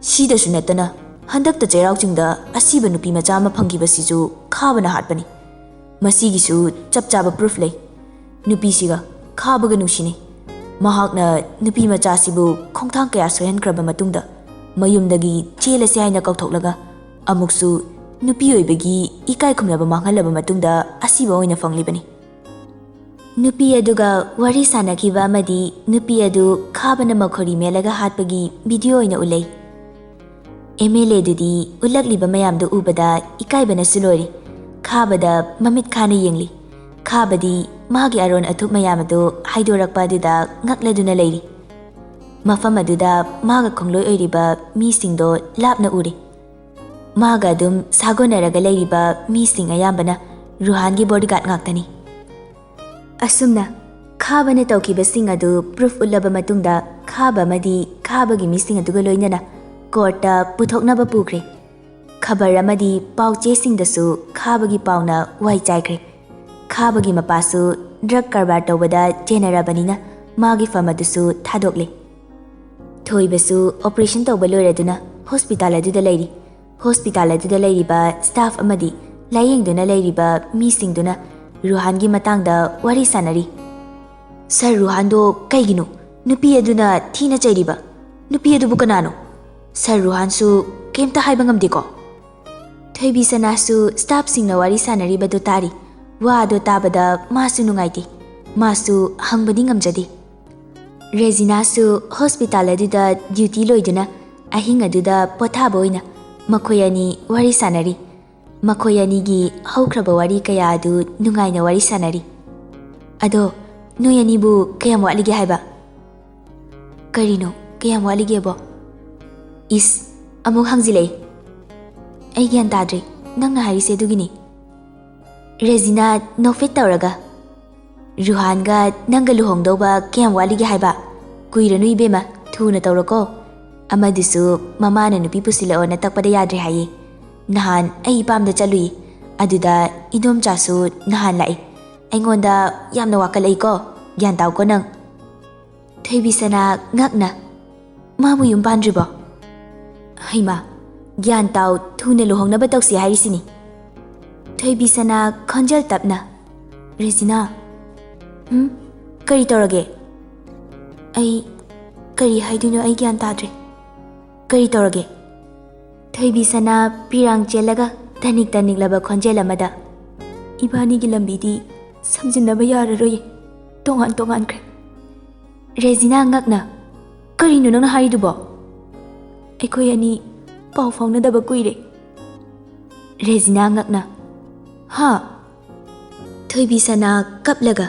"ꯁꯤꯗꯁꯨ ꯅꯠꯇꯅ ꯍꯟꯗꯛꯇ ꯆꯩꯔꯥꯎ ꯆꯤꯡꯗ ꯑꯁꯤꯕ ꯅꯨꯄꯤ ꯃꯆꯥ ꯑꯃ ꯐꯪꯈꯤꯕꯁꯤꯁꯨ ꯈꯥꯕꯅ ꯍꯥꯠꯄꯅꯤ꯫ ꯃꯁꯤꯒꯤꯁꯨ ꯆꯞ ꯆꯥꯕ ꯄ꯭ꯔꯨꯐ ꯂꯩ꯫ ꯅꯨꯄꯤꯁꯤꯒ ꯈꯥꯕꯒ ꯅꯨꯡꯁꯤꯅꯩ꯫ ꯃꯍꯥꯛꯅ ꯅꯨꯄꯤ ꯃꯆꯥꯁꯤꯕꯨ ꯈꯣꯡꯊꯥꯡ ꯀꯌꯥ ꯁꯣꯏꯍꯟꯈ꯭ꯔꯕ ꯃꯇꯨꯡꯗ ꯃꯌꯨꯝꯗꯒꯤ ꯆꯦꯜꯂꯁꯤ ꯍꯥꯏꯅ ꯀꯧꯊꯣꯛꯂꯒ ꯑꯃꯨꯛꯁꯨ ꯅꯨꯄꯤ ꯑꯣꯏꯕꯒꯤ ꯏꯀꯥꯏ ꯈꯨꯝꯅꯕ ꯃꯥꯡꯍꯜꯂꯕ ꯃꯇꯨꯡꯗ ꯑꯁꯤꯕ ꯑꯣꯏꯅ ꯐꯪꯂꯤꯕꯅꯤ꯫" ꯅꯨꯄꯤ ꯑꯗꯨꯒ ꯋꯥꯔꯤ ꯁꯥꯟꯅꯈꯤꯕ ꯑꯃꯗꯤ ꯅꯨꯄꯤ ꯑꯗꯨ ꯈꯥꯕꯅ ꯃꯈꯣꯔꯤ ꯃꯦꯠꯂꯒ ꯍꯥꯠꯄꯒꯤ ꯚꯤꯗꯤꯑꯣ ꯑꯣꯏꯅ ꯎꯠꯂꯛꯏ꯫ ꯑꯦꯝ ꯑꯦꯜ ꯑꯦꯗꯨꯗꯤ ꯎꯠꯂꯛꯂꯤꯕ ꯃꯌꯥꯝꯗꯨ ꯎꯕꯗ ꯏꯀꯥꯏꯕꯅꯁꯨ ꯂꯣꯏꯔꯦ꯫ ꯈꯥꯕꯗ ꯃꯃꯤꯠ ꯈꯥꯅ ꯌꯦꯡꯂꯤ꯫ ꯈꯥꯕꯗꯤ ꯃꯥꯒꯤ ꯑꯔꯣꯟ ꯑꯊꯨꯞ ꯃꯌꯥꯝ ꯑꯗꯨ ꯍꯥꯏꯗꯣꯔꯛꯄ ꯑꯗꯨꯗ ꯉꯛꯂꯗꯨꯅ ꯂꯩꯔꯤ꯫ ꯃꯐꯝ ꯑꯗꯨꯗ ꯃꯥꯒ ꯈꯣꯡꯂꯣꯏ ꯑꯣꯏꯔꯤꯕ ꯃꯤꯁꯤꯡꯗꯣ ꯂꯥꯞꯅ ꯎꯔꯦ꯫ ꯃꯥꯒ ꯑꯗꯨꯝ ꯁꯥꯒꯣꯟꯅꯔꯒ ꯂꯩꯔꯤꯕ ꯃꯤꯁꯤꯡ ꯑꯌꯥꯝꯕꯅ ꯔꯨꯍꯥꯟꯒꯤ ꯕꯣꯗꯤꯒꯥꯔꯗ ꯉꯥꯛꯇꯅꯤ꯫ ꯑꯁꯨꯝꯅ ꯈꯥꯕꯅ ꯇꯧꯈꯤꯕꯁꯤꯡ ꯑꯗꯨ ꯄ꯭ꯔꯨꯐ ꯎꯠꯂꯕ ꯃꯇꯨꯡꯗ, ꯈꯥꯕ ꯑꯃꯗꯤ ꯈꯥꯕꯒꯤ ꯃꯤꯁꯤꯡ ꯑꯗꯨꯒ ꯂꯣꯏꯅꯅ ꯀꯣꯔꯠꯇ ꯄꯨꯊꯣꯛꯅꯕ ꯄꯨꯈ꯭ꯔꯦ꯫ ꯈꯕꯔ ꯑꯃꯗꯤ ꯄꯥꯎ ꯆꯦꯁꯤꯡꯗꯁꯨ ꯈꯥꯕꯒꯤ ꯄꯥꯎꯅ ꯋꯥꯏ ꯆꯥꯏꯈ꯭ꯔꯦ꯫ ꯈꯥꯕꯒꯤ ꯃꯄꯥꯁꯨ ꯗ꯭ꯔꯒ ꯀꯔꯕꯥꯔ ꯇꯧꯕꯗ ꯆꯦꯟꯅꯔꯕꯅꯤꯅ ꯃꯥꯒꯤ ꯐꯝ ꯑꯗꯨꯁꯨ ꯊꯥꯗꯣꯛꯂꯦ꯫ ꯊꯣꯏꯕꯁꯨ ꯑꯣꯄꯔꯦꯁꯟ ꯇꯧꯕ ꯂꯣꯏꯔꯗꯨꯅ ꯍꯣꯁꯄꯤꯇꯥꯜ ꯑꯗꯨꯗ ꯂꯩꯔꯤ꯫ ꯍꯣꯁꯄꯤꯇꯥꯜ ꯑꯗꯨꯗ ꯂꯩꯔꯤꯕ ꯁ꯭ꯇꯥꯐ ꯑꯃꯗꯤ ꯂꯥꯌꯦꯡꯗꯨꯅ ꯂꯩꯔꯤꯕ ꯃꯤꯁꯤꯡꯗꯨꯅ ꯔꯨꯍꯥꯟꯒꯤ ꯃꯇꯥꯡꯗ ꯋꯥꯔꯤ ꯁꯥꯟꯅꯔꯤ꯫ "ꯁꯔ ꯔꯨꯍꯥꯟꯗꯣ ꯀꯩꯒꯤꯅꯣ ꯅꯨꯄꯤ ꯑꯗꯨꯅ ꯊꯤꯅ ꯆꯩꯔꯤꯕ? ꯅꯨꯄꯤ ꯑꯗꯨꯕꯨ ꯀꯅꯥꯅꯣ? ꯁꯔ ꯔꯨꯍꯥꯟꯁꯨ ꯀꯩꯝꯇ ꯍꯥꯏꯕ ꯉꯝꯗꯦꯀꯣ?" ꯊꯣꯏꯕꯤ ꯁꯅꯥꯁꯨ ꯁ꯭ꯇꯥꯐꯁꯤꯡꯅ ꯋꯥꯔꯤ ꯁꯥꯟꯅꯔꯤꯕꯗꯨ ꯇꯥꯔꯤ꯫ ꯋꯥꯗꯣ ꯇꯥꯕꯗ ꯃꯥꯁꯨ ꯅꯨꯡꯉꯥꯏꯇꯦ꯫ ꯃꯥꯁꯨ ꯍꯪꯕꯗꯤ ꯉꯝꯖꯗꯦ꯫ ꯔꯦꯖꯤꯅꯥꯁꯨ ꯍꯣꯁꯄꯤꯇꯥꯜ ꯑꯗꯨꯗ ꯗ꯭ꯌꯨꯇꯤ ꯂꯣꯏꯗꯨꯅ ꯑꯍꯤꯡ ꯑꯗꯨꯗ ꯄꯣꯊꯥꯕ ꯑꯣꯏꯅ ꯃꯈꯣꯏ ꯑꯅꯤ ꯋꯥꯔꯤ ꯁꯥꯟꯅꯔꯤ꯫ ꯃꯈꯣꯏ ꯑꯅꯤꯒꯤ ꯍꯧꯈ꯭ꯔꯕ ꯋꯥꯔꯤ ꯀꯌꯥ ꯑꯗꯨ ꯅꯨꯡꯉꯥꯏꯅ ꯋꯥꯔꯤ ꯁꯥꯟꯅꯔꯤ꯫ "ꯑꯗꯣ ꯅꯣꯏ ꯑꯅꯤꯕꯨ ꯀꯌꯥꯝ ꯋꯥꯠꯂꯤꯒꯦ ꯍꯥꯏꯕ?" "ꯀꯔꯤꯅꯣ? ꯀꯌꯥꯝ ꯋꯥꯠꯂꯤꯒꯦꯕꯣ?" "ꯏꯁ, ꯑꯃꯨꯛ ꯍꯪꯖꯤꯜꯂꯛꯏ꯫ ꯑꯩ ꯒ꯭ꯌꯥꯟ ꯇꯥꯗ꯭ꯔꯦ ꯅꯪꯅ ꯍꯥꯏꯔꯤꯁꯦ ꯑꯗꯨꯒꯤꯅꯤ꯫" ꯔꯦꯖꯤꯅꯥ ꯅꯣꯛꯐꯦꯠ ꯇꯧꯔꯒ, "ꯔꯨꯍꯥꯟꯒ ꯅꯪꯒ ꯂꯨꯍꯣꯡꯗꯧꯕ ꯀꯌꯥꯝ ꯋꯥꯠꯂꯤꯒꯦ ꯍꯥꯏꯕ? ꯀꯨꯏꯔꯅꯨ ꯏꯕꯦꯝꯃ, ꯊꯨꯅ ꯇꯧꯔꯣꯀꯣ꯫ ꯑꯃꯗꯨꯁꯨ ꯃꯃꯥꯅ ꯅꯨꯄꯤ ꯄꯨꯁꯤꯜꯂꯛꯑꯣꯅ ꯇꯛꯄꯗ ꯌꯥꯗ꯭ꯔꯦ ꯍꯥꯏꯌꯦ꯫ ꯅꯍꯥꯟ ꯑꯩ ꯏꯄꯥꯝꯗ ꯆꯠꯂꯨꯏ, ꯑꯗꯨꯗ ꯏꯗꯣꯝꯆꯥꯁꯨ ꯅꯍꯥꯟ ꯂꯥꯛꯏ꯫ ꯑꯩꯉꯣꯟꯗ ꯌꯥꯝꯅ ꯋꯥꯀꯠꯂꯛꯏꯀꯣ꯫ ꯒ꯭ꯌꯥꯟ ꯇꯥꯎꯀꯣ ꯅꯪ꯫" ꯊꯣꯏꯕꯤꯁꯅꯥ ꯉꯛꯅ, "ꯃꯥꯕꯨ ꯌꯨꯝ ꯄꯥꯟꯗ꯭ꯔꯤꯕꯣ? ꯍꯩꯃꯥ, ꯒ꯭ꯌꯥꯟ ꯇꯥꯎ, ꯊꯨꯅ ꯂꯨꯍꯣꯡꯅꯕ ꯇꯧꯁꯤ ꯍꯥꯏꯔꯤꯁꯤꯅꯤ꯫" ꯊꯣꯏꯕꯤꯁꯅꯥ ꯈꯣꯟꯖꯦꯜ ꯇꯞꯅ, "ꯔꯦꯖꯤꯅꯥ꯫" "ꯍꯨꯝ? ꯀꯔꯤ ꯇꯧꯔꯒꯦ?" "ꯑꯩ ꯀꯔꯤ ꯍꯥꯏꯗꯣꯏꯅꯣ, ꯑꯩ ꯒ꯭ꯌꯥꯟ ꯇꯥꯗ꯭ꯔꯦ꯫ ꯀꯔꯤ ꯇꯧꯔꯒꯦ?" ꯊꯣꯏꯕꯤꯁꯅꯥ ꯄꯤꯔꯥꯡ ꯆꯦꯜꯂꯒ ꯇꯅꯤꯛ ꯇꯅꯤꯛꯂꯕ ꯈꯣꯟꯖꯦꯜ ꯑꯃꯗ, "ꯏꯕꯥꯅꯤꯒꯤ ꯂꯝꯕꯤꯗꯤ ꯁꯝꯖꯤꯟꯅꯕ ꯌꯥꯔꯔꯣꯏꯌꯦ, ꯇꯣꯉꯥꯟ ꯇꯣꯉꯥꯟꯈ꯭ꯔꯦ꯫" ꯔꯦꯖꯤꯅꯥ ꯉꯛꯅ, "ꯀꯔꯤꯅꯣ ꯅꯪꯅ ꯍꯥꯏꯔꯤꯗꯨꯕꯣ? ꯑꯩꯈꯣꯏ ꯑꯅꯤ ꯄꯥꯎ ꯐꯥꯎꯅꯗꯕ ꯀꯨꯏꯔꯦ꯫" ꯔꯦꯖꯤꯅꯥ ꯉꯛꯅ, "ꯍꯥ?" ꯊꯣꯏꯕꯤꯁꯅꯥ ꯀꯞꯂꯒ,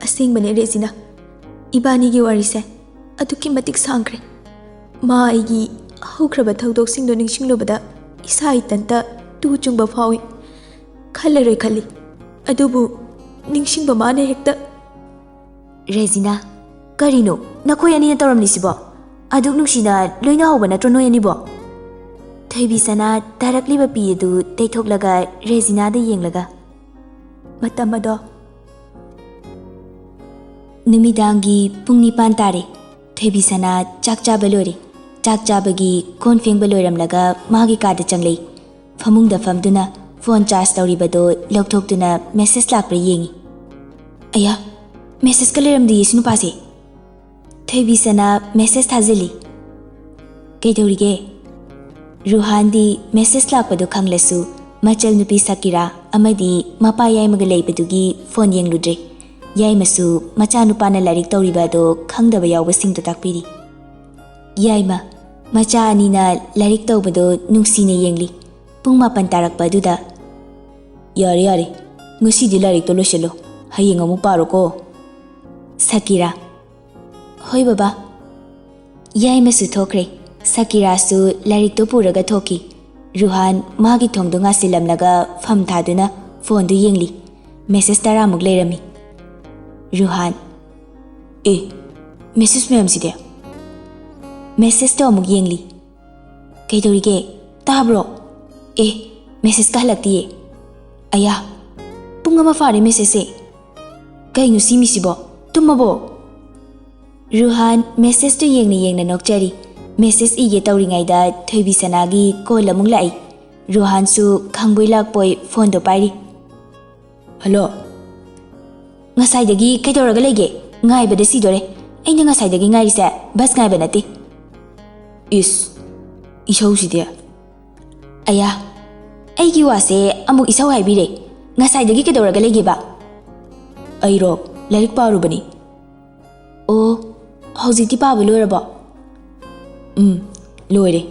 "ꯑꯁꯦꯡꯕꯅꯦ ꯔꯦꯖꯤꯅꯥ, ꯏꯕꯥꯅꯤꯒꯤ ꯋꯥꯔꯤꯁꯦ ꯑꯗꯨꯛꯀꯤ ꯃꯇꯤꯛ ꯁꯥꯡꯈ꯭ꯔꯦ꯫ ꯃꯥ ꯑꯩꯒꯤ ꯍꯧꯈ꯭ꯔꯕ ꯊꯧꯗꯣꯛꯁꯤꯡꯗꯣ ꯅꯤꯡꯁꯤꯡꯂꯨꯕꯗ ꯏꯁꯥ ꯏꯊꯟꯇ ꯇꯨ ꯆꯨꯡꯕ ꯐꯥꯎꯏ꯫ ꯈꯜꯂꯔꯣꯏ ꯈꯜꯂꯤ, ꯑꯗꯨꯕꯨ ꯅꯤꯡꯁꯤꯡꯕ ꯃꯥꯅ ꯍꯦꯛꯇ꯫ "ꯔꯦꯖꯤꯅꯥ, ꯀꯔꯤꯅꯣ ꯅꯈꯣꯏ ꯑꯅꯤꯅ ꯇꯧꯔꯝꯂꯤꯁꯤꯕꯣ? ꯑꯗꯨꯛ ꯅꯨꯡꯁꯤꯅ ꯂꯣꯏꯅꯍꯧꯕ ꯅꯠꯇ꯭ꯔꯣ ꯅꯣꯏ ꯑꯅꯤꯕꯣ?" ꯊꯣꯏꯕꯤ ꯁꯅꯥ ꯇꯥꯔꯛꯂꯤꯕ ꯄꯤ ꯑꯗꯨ ꯇꯩꯊꯣꯛꯂꯒ ꯔꯦꯖꯤꯅꯥꯗ ꯌꯦꯡꯂꯒ, "ꯃꯇꯝ ꯑꯗꯣ?" ꯅꯨꯃꯤꯗꯥꯡꯒꯤ ꯄꯨꯡ ꯅꯤꯄꯥꯟ ꯇꯥꯔꯦ꯫ ꯊꯣꯏꯕꯤ ꯁꯅꯥ ꯆꯥꯛ ꯆꯥꯕ ꯂꯣꯏꯔꯦ꯫ ꯆꯥꯛ ꯆꯥꯕꯒꯤ ꯀꯣꯟ ꯐꯦꯡꯕ ꯂꯣꯏꯔꯝꯂꯒ ꯃꯥꯒꯤ ꯀꯥꯗ ꯆꯪꯂꯛꯏ꯫ ꯐꯃꯨꯡꯗ ꯐꯝꯗꯨꯅ ꯐꯣꯟ ꯆꯥꯔꯖ ꯇꯧꯔꯤꯕꯗꯣ ꯂꯧꯊꯣꯛꯇꯨꯅ ꯃꯦꯁꯦꯖ ꯂꯥꯛꯄ꯭ꯔꯥ ꯌꯦꯡꯉꯤ꯫ "ꯑꯌꯥ, ꯃꯦꯁꯦꯖꯀ ꯂꯩꯔꯝꯗꯤꯌꯦ ꯁꯤ ꯅꯨꯄꯥꯁꯦ!" ꯊꯣꯏꯕꯤ ꯁꯅꯥ ꯃꯦꯁꯦꯖ ꯊꯥꯖꯤꯜꯂꯤ꯫ "ꯀꯩꯗꯧꯔꯤꯒꯦ?" ꯔꯨꯍꯥꯟꯗꯤ ꯃꯦꯁꯦꯖ ꯂꯥꯛꯄꯗꯨ ꯈꯪꯂꯁꯨ ꯃꯆꯜ ꯅꯨꯄꯤ ꯁꯀꯤꯔꯥ ꯑꯃꯗꯤ ꯃꯄꯥ ꯌꯥꯏꯃꯒ ꯂꯩꯕꯗꯨꯒꯤ ꯐꯣꯟ ꯌꯦꯡꯂꯨꯗ꯭ꯔꯦ꯫ ꯌꯥꯏꯃꯁꯨ ꯃꯆꯥꯅꯨꯄꯥꯅ ꯂꯥꯏꯔꯤꯛ ꯇꯧꯔꯤꯕ ꯑꯗꯣ ꯈꯪꯗꯕ ꯌꯥꯎꯕꯁꯤꯡꯗꯣ ꯇꯥꯛꯄꯤꯔꯤ꯫ ꯌꯥꯏꯃ, ꯃꯆꯥ ꯑꯅꯤꯅ ꯂꯥꯏꯔꯤꯛ ꯇꯧꯕꯗꯣ ꯅꯨꯡꯁꯤꯅ ꯌꯦꯡꯂꯤ꯫ ꯄꯨꯡ ꯃꯥꯄꯟ ꯇꯥꯔꯛꯄ ꯑꯗꯨꯗ, "ꯌꯥꯔꯦ, ꯌꯥꯔꯦ, ꯉꯁꯤꯗꯤ ꯂꯥꯏꯔꯤꯛꯇꯣ ꯂꯣꯏꯁꯤꯜꯂꯣ, ꯍꯌꯦꯡ ꯑꯃꯨꯛ ꯄꯥꯔꯣꯀꯣ꯫" ꯁꯀꯤꯔꯥ, "ꯍꯣꯏ ꯕꯕꯥ꯫" ꯌꯥꯏꯃꯁꯨ ꯊꯣꯛꯈ꯭ꯔꯦ꯫ ꯁꯀꯤꯔꯥꯁꯨ ꯂꯥꯏꯔꯤꯛꯇꯣ ꯄꯨꯔꯒ ꯊꯣꯛꯈꯤ꯫ ꯔꯨꯍꯥꯟ ꯃꯥꯒꯤ ꯊꯣꯡꯗꯣ ꯉꯥꯁꯤꯜꯂꯝꯂꯒ ꯐꯝ ꯊꯥꯗꯨꯅ ꯐꯣꯟꯗꯨ ꯌꯦꯡꯂꯤ꯫ ꯃꯦꯁꯦꯖ ꯇꯔꯥꯃꯨꯛ ꯂꯩꯔꯝꯃꯤ꯫ ꯔꯨꯍꯥꯟ, "ꯑꯦ, ꯃꯦꯁꯦꯖ ꯃꯌꯥꯝꯁꯤꯗꯤ?" ꯃꯦꯁꯦꯖꯇꯣ ꯑꯃꯨꯛ ꯌꯦꯡꯂꯤ꯫ "ꯀꯩꯗꯧꯔꯤꯒꯦ? ꯇꯥꯕ꯭ꯔꯣ? ꯑꯦ, ꯃꯦꯁꯦꯖꯀ ꯍꯜꯂꯛꯇꯤꯌꯦ꯫ ꯑꯌꯥ, ꯄꯨꯡ ꯑꯃ ꯐꯥꯔꯦ ꯃꯦꯁꯦꯖꯁꯦ꯫ ꯀꯩꯅꯣ ꯁꯤ ꯃꯤꯁꯤꯕꯣ? ꯇꯨꯝꯃꯕꯣ?" ꯔꯨꯍꯥꯟ ꯃꯦꯁꯦꯖꯇꯨ ꯌꯦꯡꯅ ꯌꯦꯡꯅ ꯅꯣꯛꯆꯔꯤ꯫ ꯃꯦꯁꯦꯖ ꯏꯒꯦ ꯇꯧꯔꯤꯉꯩꯗ ꯊꯣꯏꯕꯤ ꯁꯅꯥꯒꯤ ꯀꯣꯜ ꯑꯃꯨꯛ ꯂꯥꯛꯏ꯫ ꯔꯨꯍꯥꯟꯁꯨ ꯈꯪꯕꯣꯏ ꯂꯥꯛꯄꯣꯏ ꯐꯣꯟꯗꯣ ꯄꯥꯏꯔꯤ꯫ "ꯍꯜꯂꯣ꯫ ꯉꯁꯥꯏꯗꯒꯤ ꯀꯩꯗꯧꯔꯒ ꯂꯩꯒꯦ? ꯉꯥꯏꯕꯗ ꯁꯤꯗꯣꯔꯦ꯫ ꯑꯩꯅ ꯉꯁꯥꯏꯗꯒꯤ ꯉꯥꯏꯔꯤꯁꯦ ꯕꯁ ꯉꯥꯏꯕ ꯅꯠꯇꯦ꯫" "ꯏꯁ, ꯏꯁꯧꯁꯤꯗꯤ꯫" "ꯑꯌꯥ, ꯑꯩꯒꯤ ꯋꯥꯁꯦ ꯑꯃꯨꯛ ꯏꯁꯧ ꯍꯥꯏꯕꯤꯔꯦ꯫ ꯉꯁꯥꯏꯗꯒꯤ ꯀꯩꯗꯧꯔꯒ ꯂꯩꯒꯦꯕ?" "ꯑꯩꯔꯣ? ꯂꯥꯏꯔꯤꯛ ꯄꯥꯔꯨꯕꯅꯤ꯫" "ꯑꯣ, ꯍꯧꯖꯤꯛꯇꯤ ꯄꯥꯕ ꯂꯣꯏꯔꯕꯣ?" "ꯎꯝ, ꯂꯣꯏꯔꯦ꯫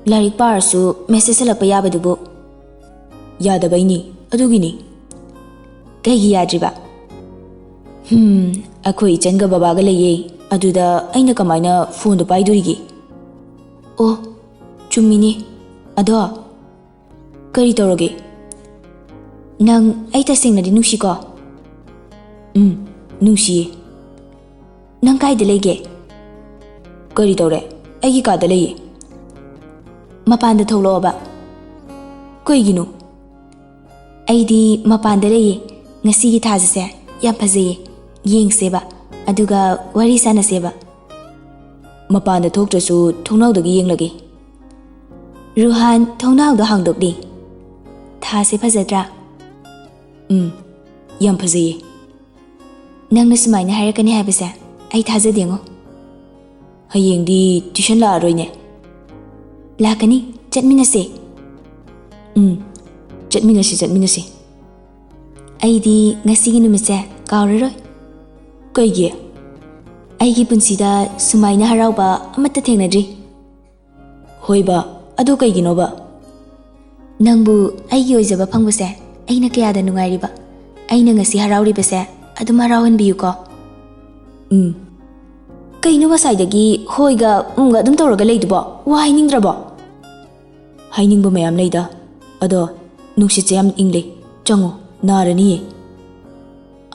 ꯂꯥꯏꯔꯤꯛ ꯄꯥꯔꯁꯨ ꯃꯦꯁꯦꯖ ꯍꯜꯂꯛꯄ ꯌꯥꯕꯗꯨꯕꯨ?" "ꯌꯥꯗꯕꯩꯅꯤ, ꯑꯗꯨꯒꯤꯅꯤ꯫" "ꯀꯩꯒꯤ ꯌꯥꯗ꯭ꯔꯤꯕ?" "ꯍꯝ, ꯑꯩꯈꯣꯏ ꯏꯆꯟꯒ ꯕꯕꯥꯒ ꯂꯩꯌꯦ, ꯑꯗꯨꯗ ꯑꯩꯅ ꯀꯃꯥꯏꯅ ꯐꯣꯟꯗꯣ ꯄꯥꯏꯗꯣꯔꯤꯒꯦ? ꯑꯣ, ꯆꯨꯝꯃꯤꯅꯦ꯫ ꯑꯗꯣ, ꯀꯔꯤ ꯇꯧꯔꯒꯦ? ꯅꯪ ꯑꯩ ꯇꯁꯦꯡꯅꯗꯤ ꯅꯨꯡꯁꯤꯀꯣ? ꯎꯝ, ꯅꯨꯡꯁꯤꯌꯦ꯫ ꯅꯪ ꯀꯥꯏꯗ ꯂꯩꯒꯦ? ꯀꯔꯤ ꯇꯧꯔꯦ? ꯑꯩꯒꯤ ꯀꯥꯗ ꯂꯩꯌꯦ꯫ ꯃꯄꯥꯟꯗ ꯊꯣꯛꯂꯛꯑꯣꯕ꯫ ꯀꯩꯒꯤꯅꯣ? ꯑꯩꯗꯤ ꯃꯄꯥꯟꯗ ꯂꯩꯌꯦ꯫ ꯉꯁꯤꯒꯤ ꯊꯥꯖꯁꯦ ꯌꯥꯝ ꯐꯖꯩꯌꯦ꯫ ꯌꯦꯡꯁꯦꯕ, ꯑꯗꯨꯒ ꯋꯥꯔꯤ ꯁꯥꯟꯅꯁꯦꯕ꯫ ꯃꯄꯥꯟꯗ ꯊꯣꯛꯇ꯭ꯔꯁꯨ ꯊꯣꯡꯅꯥꯎꯗꯒꯤ ꯌꯦꯡꯂꯒꯦ꯫ ꯔꯨꯍꯥꯟ ꯊꯣꯡꯅꯥꯎꯗꯣ ꯍꯥꯡꯗꯣꯛꯂꯤ꯫ ꯊꯥꯁꯦ ꯐꯖꯗ꯭ꯔꯥ? ꯎꯝ, ꯌꯥꯝ ꯐꯖꯩꯌꯦ꯫ ꯅꯪꯅ ꯁꯨꯃꯥꯏꯅ ꯍꯥꯏꯔꯛꯀꯅꯤ ꯍꯥꯏꯕꯁꯦ ꯑꯩ ꯊꯥꯖꯗꯦꯉꯣ꯫ ꯍꯌꯦꯡꯗꯤ ꯇ꯭ꯌꯨꯁꯟ ꯂꯥꯛꯑꯔꯣꯏꯅꯦ? ꯂꯥꯛꯀꯅꯤ, ꯆꯠꯃꯤꯟꯅꯁꯦ꯫ ꯎꯝ, ꯆꯠꯃꯤꯟꯅꯁꯤ, ꯆꯠꯃꯤꯟꯅꯁꯤ꯫ ꯑꯩꯗꯤ ꯉꯁꯤꯒꯤ ꯅꯨꯃꯤꯠꯁꯦ ꯀꯥꯎꯔꯔꯣꯏ꯫ ꯀꯩꯒꯤ? ꯑꯩꯒꯤ ꯄꯨꯟꯁꯤꯗ ꯁꯨꯃꯥꯏꯅ ꯍꯔꯥꯎꯕ ꯑꯃꯠꯇ ꯊꯦꯡꯅꯗ꯭ꯔꯤ꯫ ꯍꯣꯏꯕ, ꯑꯗꯨ ꯀꯩꯒꯤꯅꯣꯕ? ꯅꯪꯕꯨ ꯑꯩꯒꯤ ꯑꯣꯏꯖꯕ ꯐꯪꯕꯁꯦ ꯑꯩꯅ ꯀꯌꯥꯗ ꯅꯨꯡꯉꯥꯏꯔꯤꯕ꯫ ꯑꯩꯅ ꯉꯁꯤ ꯍꯔꯥꯎꯔꯤꯕꯁꯦ ꯑꯗꯨꯝ ꯍꯔꯥꯎꯍꯟꯕꯤꯌꯨꯀꯣ꯫ ꯎꯝ꯫ ꯀꯩꯅꯣ ꯉꯁꯥꯏꯗꯒꯤ ꯍꯣꯏꯒ ꯎꯝꯒ ꯑꯗꯨꯝ ꯇꯧꯔꯒ ꯂꯩꯗꯨꯕꯣ? ꯋꯥ ꯍꯥꯏꯅꯤꯡꯗ꯭ꯔꯕꯣ? ꯍꯥꯏꯅꯤꯡꯕ ꯃꯌꯥꯝ ꯂꯩꯗ꯫ ꯑꯗꯣ ꯅꯨꯡꯁꯤꯠꯁꯦ ꯌꯥꯝ ꯏꯪꯂꯦ꯫ ꯆꯪꯉꯣ, ꯅꯥꯔꯅꯤꯌꯦ꯫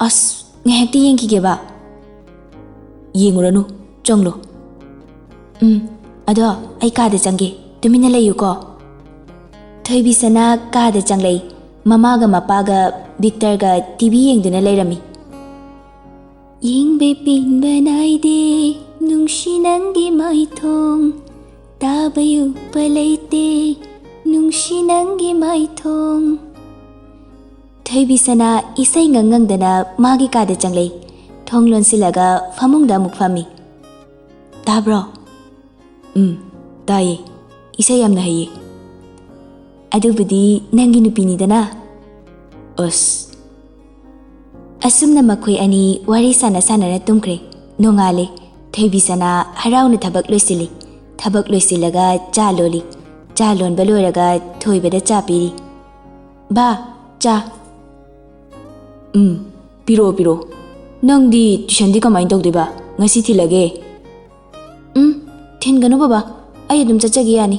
ꯑꯁ, ꯉꯥꯏꯍꯥꯛꯇꯤ ꯌꯦꯡꯈꯤꯒꯦꯕ꯫ ꯌꯦꯡꯉꯨꯔꯅꯨ, ꯆꯪꯂꯣ꯫ ꯎꯝ, ꯑꯗꯣ ꯑꯩ ꯀꯥꯗ ꯆꯪꯒꯦ, ꯇꯨꯃꯤꯟꯅ ꯂꯩꯌꯨꯀꯣ꯫ ꯊꯣꯏꯕꯤꯁꯅꯥ ꯀꯥꯗ ꯆꯪꯂꯛꯏ꯫ ꯃꯃꯥꯒ ꯃꯄꯥꯒ ꯕꯤꯛꯇꯔꯒ ꯇꯤ ꯚꯤ ꯌꯦꯡꯗꯨꯅ ꯂꯩꯔꯝꯃꯤ꯫ ꯌꯦꯡꯕ ꯄꯦꯟꯕ ꯅꯥꯏꯗꯦ ꯅꯨꯡꯁꯤ ꯅꯪꯒꯤ ꯃꯥꯏꯊꯣꯡ, ꯇꯥꯕ ꯌꯨꯛꯄ ꯂꯩꯇꯦ ꯅꯨꯡꯁꯤ ꯅꯪꯒꯤ ꯃꯥꯏꯊꯣꯡ꯫ ꯊꯣꯏꯕꯤꯁꯅꯥ ꯏꯁꯩ ꯉꯪꯉꯪꯗꯅ ꯃꯥꯒꯤ ꯀꯥꯗ ꯆꯪꯂꯛꯏ꯫ ꯊꯣꯡ ꯂꯣꯟꯁꯤꯜꯂꯒ ꯐꯃꯨꯡꯗ ꯑꯃꯨꯛ ꯐꯝꯃꯤ꯫ ꯇꯥꯕ꯭ꯔꯣ? ꯎꯝ, ꯇꯥꯏꯌꯦ꯫ ꯏꯁꯩ ꯌꯥꯝꯅ ꯍꯩꯌꯦ꯫ ꯑꯗꯨꯕꯨꯗꯤ ꯅꯪꯒꯤ ꯅꯨꯄꯤꯅꯤꯗꯅ꯫ ꯑꯁ꯫ ꯑꯁꯨꯝꯅ ꯃꯈꯣꯏ ꯑꯅꯤ ꯋꯥꯔꯤ ꯁꯥꯟꯅ ꯁꯥꯟꯅꯅ ꯇꯨꯝꯈ꯭ꯔꯦ꯫ ꯅꯣꯡꯉꯥꯜꯂꯦ꯫ ꯊꯣꯏꯕꯤꯁꯅꯥ ꯍꯔꯥꯎꯅ ꯊꯕꯛ ꯂꯣꯏꯁꯤꯜꯂꯤ꯫ ꯊꯕꯛ ꯂꯣꯏꯁꯤꯜꯂꯒ ꯆꯥ ꯂꯣꯜꯂꯤ꯫ ꯆꯥ ꯂꯣꯟꯕ ꯂꯣꯏꯔꯒ ꯊꯣꯏꯕꯗ ꯆꯥ ꯄꯤꯔꯤ꯫ "ꯕꯥ, ꯆꯥ꯫" "ꯎꯝ, ꯄꯤꯔꯛꯑꯣ, ꯄꯤꯔꯛꯑꯣ꯫ ꯅꯪꯗꯤ ꯇ꯭ꯌꯨꯁꯟꯗꯤ ꯀꯃꯥꯏꯅ ꯇꯧꯗꯣꯏꯕ?" ꯉꯁꯤ ꯊꯤꯜꯂꯒꯦ꯫ ꯎꯝ, ꯊꯤꯟꯒꯅꯨ ꯕꯕꯥ, ꯑꯩ ꯑꯗꯨꯝ ꯆꯠꯆꯒꯦ ꯌꯥꯅꯤ꯫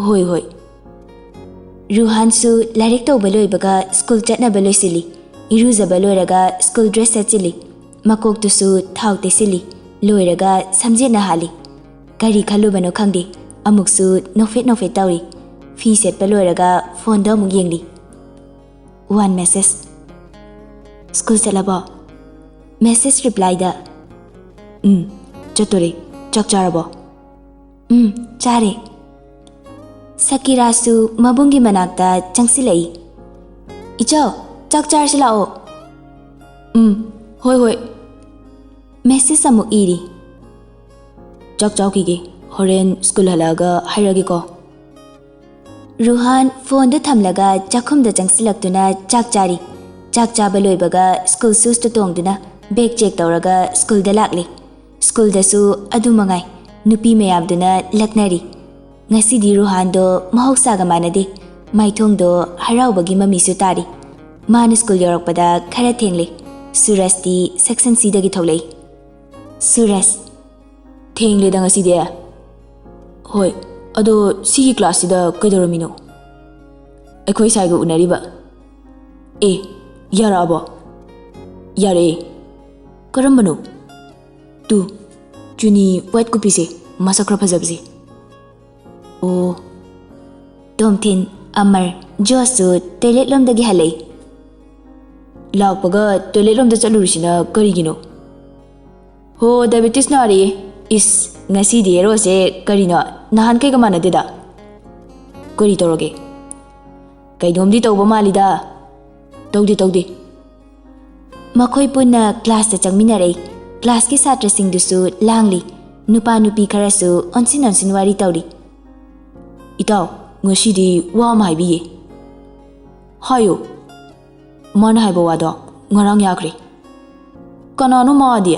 ꯍꯣꯏ, ꯍꯣꯏ꯫ ꯔꯨꯍꯥꯟꯁꯨ ꯂꯥꯏꯔꯤꯛ ꯇꯧꯕ ꯂꯣꯏꯕꯒ ꯁ꯭ꯀꯨꯜ ꯆꯠꯅꯕ ꯂꯣꯏꯁꯤꯜꯂꯤ꯫ ꯏꯔꯨꯖꯕ ꯂꯣꯏꯔꯒ ꯁ꯭ꯀꯨꯜ ꯗ꯭ꯔꯦꯁ ꯁꯦꯠꯆꯤꯜꯂꯤ꯫ ꯃꯀꯣꯛꯇꯨꯁꯨ ꯊꯥꯎ ꯇꯩꯁꯤꯜꯂꯤ꯫ ꯂꯣꯏꯔꯒ ꯁꯝꯖꯦꯠꯅ ꯍꯥꯜꯂꯤ꯫ ꯀꯔꯤ ꯈꯜꯂꯨꯕꯅꯣ ꯈꯪꯗꯦ, ꯑꯃꯨꯛꯁꯨ ꯅꯣꯛꯐꯦꯠ ꯅꯣꯛꯐꯦꯠ ꯇꯧꯔꯤ꯫ ꯐꯤ ꯁꯦꯠꯄ ꯂꯣꯏꯔꯒ ꯐꯣꯟꯗ ꯑꯃꯨꯛ ꯌꯦꯡꯂꯤ꯫ One message꯫ "ꯁ꯭ꯀꯨꯜ ꯆꯠꯂꯕꯣ?" ꯃꯦꯁꯦꯖ ꯔꯤꯄ꯭ꯂꯥꯏꯗ, "ꯎꯝ, ꯆꯠꯇꯣꯔꯦ꯫ ꯆꯥꯛ ꯆꯥꯔꯕꯣ?" "ꯎꯝ, ꯆꯥꯔꯦ꯫" ꯁꯀꯤꯔꯥꯁꯨ ꯃꯕꯨꯡꯒꯤ ꯃꯅꯥꯛꯇ ꯆꯪꯁꯤꯜꯂꯛꯏ꯫ "ꯏꯆꯧ, ꯆꯥꯛ ꯆꯥꯔꯁꯤ ꯂꯥꯛꯑꯣ꯫" "ꯎꯝ, ꯍꯣꯏ, ꯍꯣꯏ꯫" ꯃꯦꯁꯦꯖ ꯑꯃꯨꯛ ꯏꯔꯤ꯫ "ꯆꯥꯛ ꯆꯥꯎꯈꯤꯒꯦ, ꯍꯣꯔꯦꯟ ꯁ꯭ꯀꯨꯜ ꯍꯜꯂꯛꯑꯒ ꯍꯥꯏꯔꯛꯑꯒꯦꯀꯣ꯫" ꯔꯨꯍꯥꯟ ꯐꯣꯟꯗꯨ ꯊꯝꯂꯒ ꯆꯥꯛꯈꯨꯝꯗ ꯆꯪꯁꯤꯜꯂꯛꯇꯨꯅ ꯆꯥꯛ ꯆꯥꯔꯤ꯫ ꯆꯥꯛ ꯆꯥꯕ ꯂꯣꯏꯕꯒ ꯁ꯭ꯀꯨꯜ ꯁꯨꯁꯇꯨ ꯇꯣꯡꯗꯨꯅ ꯕꯦꯒ ꯆꯦꯛ ꯇꯧꯔꯒ ꯁ꯭ꯀꯨꯜꯗ ꯂꯥꯛꯂꯤ꯫ ꯁ꯭ꯀꯨꯜꯗꯁꯨ ꯑꯗꯨ ꯃꯉꯥꯏ, ꯅꯨꯄꯤ ꯃꯌꯥꯝꯗꯨꯅ ꯂꯛꯅꯔꯤ꯫ ꯉꯁꯤꯗꯤ ꯔꯨꯍꯥꯟꯗꯣ ꯃꯍꯧꯁꯥꯒ ꯃꯥꯟꯅꯗꯦ꯫ ꯃꯥꯏꯊꯣꯡꯗꯣ ꯍꯔꯥꯎꯕꯒꯤ ꯃꯃꯤꯁꯨ ꯇꯥꯔꯤ꯫ ꯃꯥꯅ ꯁ꯭ꯀꯨꯜ ꯌꯧꯔꯛꯄꯗ ꯈꯔ ꯊꯦꯡꯂꯦ꯫ ꯁꯨꯔꯖꯇꯤ ꯁꯦꯛꯁꯟ ꯁꯤꯗꯒꯤ ꯊꯣꯛꯂꯛꯏ꯫ "ꯁꯨꯔꯖ꯫" "ꯊꯦꯡꯂꯦꯗ ꯉꯁꯤꯗꯤ꯫" "ꯍꯣꯏ, ꯑꯗꯣ ꯁꯤꯒꯤ ꯀ꯭ꯂꯥꯁꯁꯤꯗ ꯀꯩꯗꯧꯔꯝꯃꯤꯅꯣ?" "ꯑꯩꯈꯣꯏ ꯁꯥꯏꯒ ꯎꯅꯔꯤꯕ꯫" "ꯑꯦ, ꯌꯥꯔꯛꯑꯕꯣ?" "ꯌꯥꯔꯛꯑꯦ꯫" "ꯀꯔꯝꯕꯅꯣ?" "ꯇꯨ, ꯆꯨꯅꯤ ꯋꯥꯏꯠ ꯀꯨꯞꯄꯤꯁꯦ, ꯃꯁꯛ ꯈꯔ ꯐꯖꯕꯁꯦ꯫" "ꯑꯣ꯫" ꯇꯣꯝꯊꯤꯟ, ꯑꯃꯔ, ꯖꯣꯁꯁꯨ ꯇꯣꯏꯂꯦꯠ ꯂꯣꯝꯗꯒꯤ ꯍꯜꯂꯛꯏ꯫ "ꯂꯥꯛꯄꯒ ꯇꯣꯏꯂꯦꯠ ꯂꯣꯝꯗ ꯆꯠꯂꯨꯔꯤꯁꯤꯅ ꯀꯔꯤꯒꯤꯅꯣ?" "ꯍꯣ, ꯗꯥꯏꯕꯦꯇꯤꯁ ꯅꯥꯔꯦꯌꯦ꯫" "ꯏꯁ, ꯉꯁꯤꯗꯤ ꯍꯦꯔꯣꯁꯦ ꯀꯔꯤꯅꯣ, ꯅꯍꯥꯟꯈꯩꯒ ꯃꯥꯟꯅꯗꯦꯗ꯫" "ꯀꯔꯤ ꯇꯧꯔꯒꯦ?" "ꯀꯩꯅꯣꯝꯗꯤ ꯇꯧꯕ ꯃꯥꯜꯂꯤꯗ꯫" "ꯇꯧꯗꯦ, ꯇꯧꯗꯦ꯫" ꯃꯈꯣꯏ ꯄꯨꯟꯅ ꯀ꯭ꯂꯥꯁꯇ ꯆꯪꯃꯤꯟꯅꯔꯛꯏ꯫ ꯀ꯭ꯂꯥꯁꯀꯤ ꯁꯥꯇ꯭ꯔꯁꯤꯡꯗꯨꯁꯨ ꯂꯥꯡꯂꯤ꯫ ꯅꯨꯄꯥ ꯅꯨꯄꯤ ꯈꯔꯁꯨ ꯑꯣꯟꯁꯤꯟ ꯑꯣꯟꯁꯤꯟ ꯋꯥꯔꯤ ꯇꯧꯔꯤ꯫ "ꯏꯇꯥꯎ, ꯉꯁꯤꯗꯤ ꯋꯥ ꯑꯃ ꯍꯥꯏꯕꯤꯒꯦ꯫" "ꯍꯥꯏꯌꯨ꯫" "ꯃꯥꯅ ꯍꯥꯏꯕ ꯋꯥꯗꯣ ꯉꯔꯥꯡ ꯌꯥꯈ꯭ꯔꯦ꯫" "ꯀꯅꯥꯅꯣ ꯃꯥꯗꯤ?"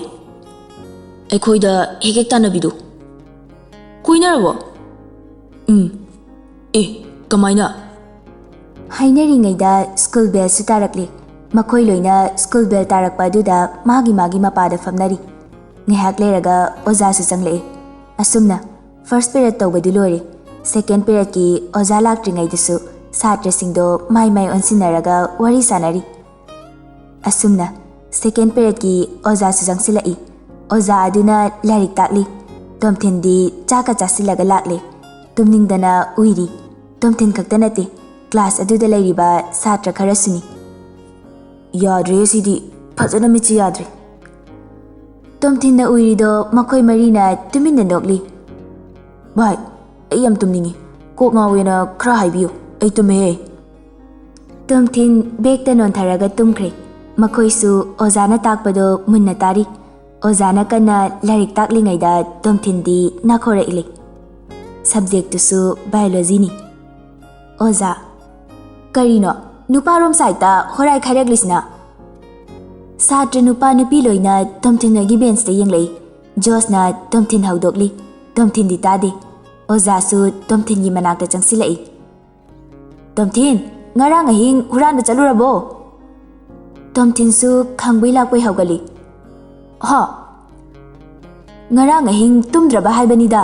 "ꯑꯩꯈꯣꯏꯗ ꯍꯦꯛ ꯍꯦꯛ ꯇꯥꯟꯅꯕꯤꯗꯨ꯫" "ꯀꯣꯏꯅꯔꯕꯣ?" "ꯎꯝ꯫" "ꯑꯦ, ꯀꯃꯥꯏꯅ?" ꯍꯥꯏꯅꯔꯤꯉꯩꯗ ꯁ꯭ꯀꯨꯜ ꯕꯦꯜꯁꯨ ꯇꯥꯔꯛꯂꯦ꯫ ꯃꯈꯣꯏ ꯂꯣꯏꯅ ꯁ꯭ꯀꯨꯜ ꯕꯦꯜ ꯇꯥꯔꯛꯄ ꯑꯗꯨꯗ ꯃꯥꯒꯤ ꯃꯥꯒꯤ ꯃꯄꯥꯗ ꯐꯝꯅꯔꯤ꯫ ꯉꯥꯏꯍꯥꯛ ꯂꯩꯔꯒ ꯑꯣꯖꯥꯁꯨ ꯆꯪꯂꯛꯏ꯫ ꯑꯁꯨꯝꯅ ꯐꯥꯔꯁ ꯄꯦꯔꯦꯗ ꯇꯧꯕꯗꯨ ꯂꯣꯏꯔꯦ꯫ ꯁꯦꯀꯦꯟ ꯄꯦꯔꯦꯗꯀꯤ ꯑꯣꯖꯥ ꯂꯥꯛꯇ꯭ꯔꯤꯉꯩꯗꯁꯨ ꯁꯥꯇ꯭ꯔꯁꯤꯡꯗꯣ ꯃꯥꯏ ꯃꯥꯏ ꯑꯣꯟꯁꯤꯟꯅꯔꯒ ꯋꯥꯔꯤ ꯁꯥꯟꯅꯔꯤ꯫ ꯑꯁꯨꯝꯅ ꯁꯦꯀꯦꯟ ꯄꯦꯔꯦꯗꯀꯤ ꯑꯣꯖꯥꯁꯨ ꯆꯪꯁꯤꯜꯂꯛꯏ꯫ ꯑꯣꯖꯥ ꯑꯗꯨꯅ ꯂꯥꯏꯔꯤꯛ ꯇꯥꯛꯂꯤ꯫ ꯇꯣꯝꯊꯤꯟꯗꯤ ꯆꯥꯛꯀ ꯆꯥꯁꯤꯜꯂꯒ ꯂꯥꯛꯂꯦ꯫ ꯇꯨꯝꯅꯤꯡꯗꯅ ꯎꯏꯔꯤ꯫ ꯇꯣꯝꯊꯤꯟ ꯈꯛꯇ ꯅꯠꯇꯦ, ꯀ꯭ꯂꯥꯁ ꯑꯗꯨꯗ ꯂꯩꯔꯤꯕ ꯁꯥꯇ꯭ꯔ ꯈꯔꯁꯨꯅꯤ꯫ "ꯌꯥꯗ꯭ꯔꯦ ꯁꯤꯗꯤ, ꯐꯖꯅ ꯃꯤꯠꯁꯤ ꯌꯥꯗ꯭ꯔꯦ꯫" ꯇꯣꯝꯊꯤꯟꯅ ꯎꯏꯔꯤꯗꯣ ꯃꯈꯣꯏ ꯃꯔꯤꯅ ꯇꯨꯃꯤꯟꯅ ꯅꯣꯛꯂꯤ꯫ "ꯚꯥꯏ, ꯑꯩ ꯌꯥꯝ ꯇꯨꯝꯅꯤꯡꯉꯤ꯫ ꯀꯣꯛ ꯉꯥꯎꯋꯦꯅ ꯈꯔ ꯍꯥꯏꯕꯤꯌꯨ꯫ ꯑꯩ ꯇꯨꯝꯃꯦꯍꯦ꯫" ꯇꯣꯝꯊꯤꯟ ꯕꯦꯒꯇ ꯅꯣꯟꯊꯔꯒ ꯇꯨꯝꯈ꯭ꯔꯦ꯫ ꯃꯈꯣꯏꯁꯨ ꯑꯣꯖꯥꯅ ꯇꯥꯛꯄꯗꯣ ꯃꯨꯟꯅ ꯇꯥꯔꯤ꯫ ꯑꯣꯖꯥꯅ ꯀꯟꯅ ꯂꯥꯏꯔꯤꯛ ꯇꯥꯛꯂꯤꯉꯩꯗ ꯇꯣꯝꯊꯤꯟꯗꯤ ꯅꯥꯈꯣꯔꯛꯏ꯫ ꯁꯕꯖꯦꯛꯇꯨꯁꯨ ꯕꯥꯏꯑꯣꯂꯣꯖꯤꯅꯤ꯫ "ꯑꯣꯖꯥ, ꯀꯔꯤꯅꯣ ꯅꯨꯄꯥꯔꯣꯝ ꯁꯥꯏꯠꯇ ꯍꯣꯔꯥꯏ ꯈꯥꯏꯔꯛꯂꯤꯁꯤꯅ?" ꯁꯥꯇ꯭ꯔ ꯅꯨꯄꯥ ꯅꯨꯄꯤ ꯂꯣꯏꯅ ꯇꯣꯝꯊꯤꯟ ꯍꯣꯏꯒꯤ ꯕꯦꯟꯁꯇ ꯌꯦꯡꯂꯛꯏ꯫ ꯖꯣꯁꯅ ꯇꯣꯝꯊꯤꯟ ꯍꯧꯗꯣꯛꯂꯤ꯫ ꯇꯣꯝꯊꯤꯟꯗꯤ ꯇꯥꯗꯦ꯫ ꯑꯣꯖꯥꯁꯨ ꯇꯣꯝꯊꯤꯟꯒꯤ ꯃꯅꯥꯛꯇ ꯆꯪꯁꯤꯜꯂꯛꯏ꯫ "ꯇꯣꯝꯊꯤꯟ, ꯉꯔꯥꯡ ꯑꯍꯤꯡ ꯍꯨꯔꯥꯟꯕ ꯆꯠꯂꯨꯔꯕꯣ?" ꯇꯣꯝꯊꯤꯟꯁꯨ ꯈꯪꯕꯩ ꯂꯥꯛꯄꯩ ꯍꯧꯒꯠꯂꯤ꯫ "ꯍꯥ? ꯉꯔꯥꯡ ꯑꯍꯤꯡ ꯇꯨꯝꯗ꯭ꯔꯕ ꯍꯥꯏꯕꯅꯤꯗ꯫"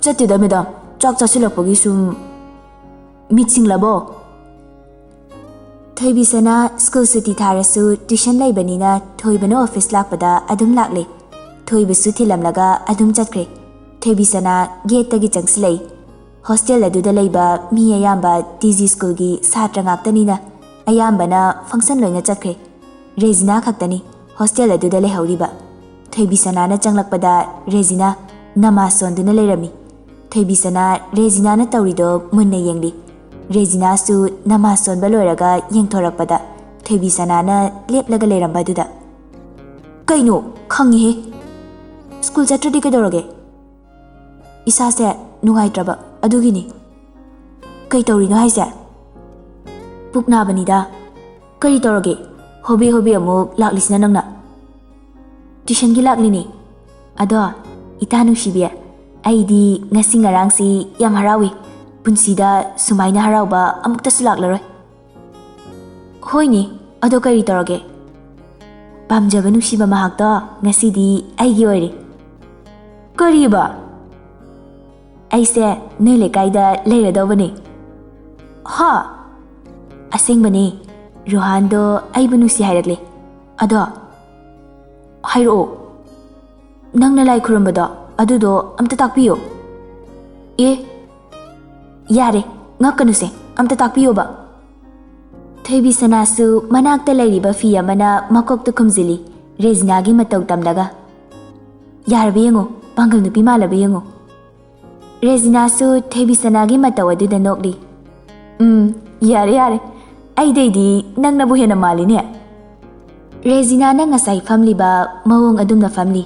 "ꯆꯠꯇꯦꯗ ꯃꯦꯗꯥꯝ, ꯆꯥꯛ ꯆꯥꯁꯤꯜꯂꯛꯄꯒꯤ ꯁꯨꯝ꯫" "ꯃꯤꯠ ꯁꯤꯡꯂꯕꯣ?" ꯊꯣꯏꯕꯤꯁꯅꯥ ꯁ꯭ꯀꯨꯜ ꯁꯨꯇꯤ ꯊꯥꯔꯁꯨ ꯇ꯭ꯌꯨꯁꯟ ꯂꯩꯕꯅꯤꯅ ꯊꯣꯏꯕꯅ ꯑꯣꯐꯤꯁ ꯂꯥꯛꯄꯗ ꯑꯗꯨꯝ ꯂꯥꯛꯂꯦ꯫ ꯊꯣꯏꯕꯁꯨ ꯊꯤꯜꯂꯝꯂꯒ ꯑꯗꯨꯝ ꯆꯠꯈ꯭ꯔꯦ꯫ ꯊꯣꯏꯕꯤꯁꯅꯥ ꯒꯦꯠꯇꯒꯤ ꯆꯪꯁꯤꯜꯂꯛꯏ꯫ ꯍꯣꯁꯇꯦꯜ ꯑꯗꯨꯗ ꯂꯩꯕ ꯃꯤ ꯑꯌꯥꯝꯕ ꯇꯤ ꯖꯤ ꯁ꯭ꯀꯨꯜꯒꯤ ꯁꯥꯇ꯭ꯔ ꯉꯥꯛꯇꯅꯤꯅ ꯑꯌꯥꯝꯕꯅ ꯐꯪꯁꯟ ꯂꯣꯏꯅ ꯆꯠꯈ꯭ꯔꯦ꯫ ꯔꯦꯖꯤꯅꯥ ꯈꯛꯇꯅꯤ ꯍꯣꯁꯇꯦꯜ ꯑꯗꯨꯗ ꯂꯩꯍꯧꯔꯤꯕ꯫ ꯊꯣꯏꯕꯤꯁꯅꯥꯅ ꯆꯪꯂꯛꯄꯗ ꯔꯦꯖꯤꯅꯥ ꯅꯃꯥꯖ ꯁꯣꯟꯗꯨꯅ ꯂꯩꯔꯝꯃꯤ꯫ ꯊꯣꯏꯕꯤꯁꯅꯥ ꯔꯦꯖꯤꯅꯥꯅ ꯇꯧꯔꯤꯗꯣ ꯃꯨꯟꯅ ꯌꯦꯡꯂꯤ꯫ ꯔꯦꯖꯤꯅꯥꯁꯨ ꯅꯃꯥꯖ ꯁꯣꯟꯕ ꯂꯣꯏꯔꯒ ꯌꯦꯡꯊꯣꯔꯛꯄꯗ ꯊꯣꯏꯕꯤꯁꯅꯥꯅ ꯂꯦꯞꯂꯒ ꯂꯩꯔꯝꯕ ꯑꯗꯨꯗ, "ꯀꯩꯅꯣ? ꯈꯪꯉꯤꯍꯦ꯫ ꯁ꯭ꯀꯨꯜ ꯆꯠꯇ꯭ꯔꯗꯤ ꯀꯩꯗꯧꯔꯒꯦ? ꯏꯁꯥꯁꯦ ꯅꯨꯡꯉꯥꯏꯇ꯭ꯔꯕ ꯑꯗꯨꯒꯤꯅꯤ꯫" "ꯀꯩ ꯇꯧꯔꯤꯅꯣ ꯍꯥꯏꯁꯦ?" "ꯄꯨꯛ ꯅꯥꯕꯅꯤꯗ꯫" "ꯀꯔꯤ ꯇꯧꯔꯒꯦ? ꯍꯣꯕꯦ ꯍꯣꯕꯦ ꯑꯃꯨꯛ ꯂꯥꯛꯂꯤꯁꯤꯅ ꯅꯪꯅ?" "ꯇ꯭ꯌꯨꯁꯟꯒꯤ ꯂꯥꯛꯂꯤꯅꯦ꯫" "ꯑꯗꯣ, ꯏꯇꯥ ꯅꯨꯡꯁꯤꯕꯤ, ꯑꯩꯗꯤ ꯉꯁꯤ ꯉꯔꯥꯡꯁꯤ ꯌꯥꯝ ꯍꯔꯥꯎꯏ꯫ ꯄꯨꯟꯁꯤꯗ ꯁꯨꯃꯥꯏꯅ ꯍꯔꯥꯎꯕ ꯑꯃꯨꯛꯇꯁꯨ ꯂꯥꯛꯂꯔꯣꯏ꯫" ꯍꯣꯏꯅꯦ, ꯑꯗꯣ ꯀꯔꯤ ꯇꯧꯔꯒꯦ? ꯄꯥꯝꯖꯕ ꯅꯨꯡꯁꯤꯕ ꯃꯍꯥꯛꯇꯣ ꯉꯁꯤꯗꯤ ꯑꯩꯒꯤ ꯑꯣꯏꯔꯦ꯫ ꯀꯔꯤꯕ? ꯑꯩꯁꯦ ꯅꯣꯏ ꯂꯩꯀꯥꯏꯗ ꯂꯩꯔꯗꯧꯕꯅꯦ꯫ ꯍꯥ? ꯑꯁꯦꯡꯕꯅꯦ, ꯔꯣꯍꯥꯟꯗꯣ ꯑꯩꯕꯨ ꯅꯨꯡꯁꯤ ꯍꯥꯏꯔꯛꯂꯦ꯫ ꯑꯗꯣ ꯍꯥꯏꯔꯛꯑꯣ, ꯅꯪꯅ ꯂꯥꯏ ꯈꯨꯔꯨꯝꯕꯗꯣ ꯑꯗꯨꯗꯣ ꯑꯝꯇ ꯇꯥꯛꯄꯤꯌꯣ꯫ ꯑꯦ, ꯌꯥꯔꯦ, ꯉꯛꯀꯅꯨꯁꯦ, ꯑꯝꯇ ꯇꯥꯛꯄꯤꯌꯣꯕ꯫ ꯊꯣꯏꯕꯤ ꯁꯅꯥꯁꯨ ꯃꯅꯥꯛꯇ ꯂꯩꯔꯤꯕ ꯐꯤ ꯑꯃꯅ ꯃꯀꯣꯛꯇ ꯈꯨꯝꯖꯤꯜꯂꯤ, ꯔꯦꯖꯤꯅꯥꯒꯤ ꯃꯇꯧ ꯇꯝꯂꯒ꯫ ꯌꯥꯔꯕ ꯌꯦꯡꯉꯣ, ꯄꯥꯡꯒꯜ ꯅꯨꯄꯤ ꯃꯥꯜꯂꯕ ꯌꯦꯡꯉꯣ꯫ ꯔꯦꯖꯤꯅꯥꯁꯨ ꯊꯣꯏꯕꯤ ꯁꯅꯥꯒꯤ ꯃꯇꯧ ꯑꯗꯨꯗ ꯅꯣꯛꯂꯤ꯫ ꯎꯝ, ꯌꯥꯔꯦ ꯌꯥꯔꯦ, ꯑꯩꯗꯩꯗꯤ ꯅꯪꯅꯕꯨ ꯍꯦꯟꯅ ꯃꯥꯜꯂꯤꯅꯦ꯫ ꯔꯦꯖꯤꯅꯥꯅ ꯉꯁꯥꯏ ꯐꯝꯂꯤꯕ ꯃꯑꯣꯡ ꯑꯗꯨꯝꯅ ꯐꯝꯂꯤ꯫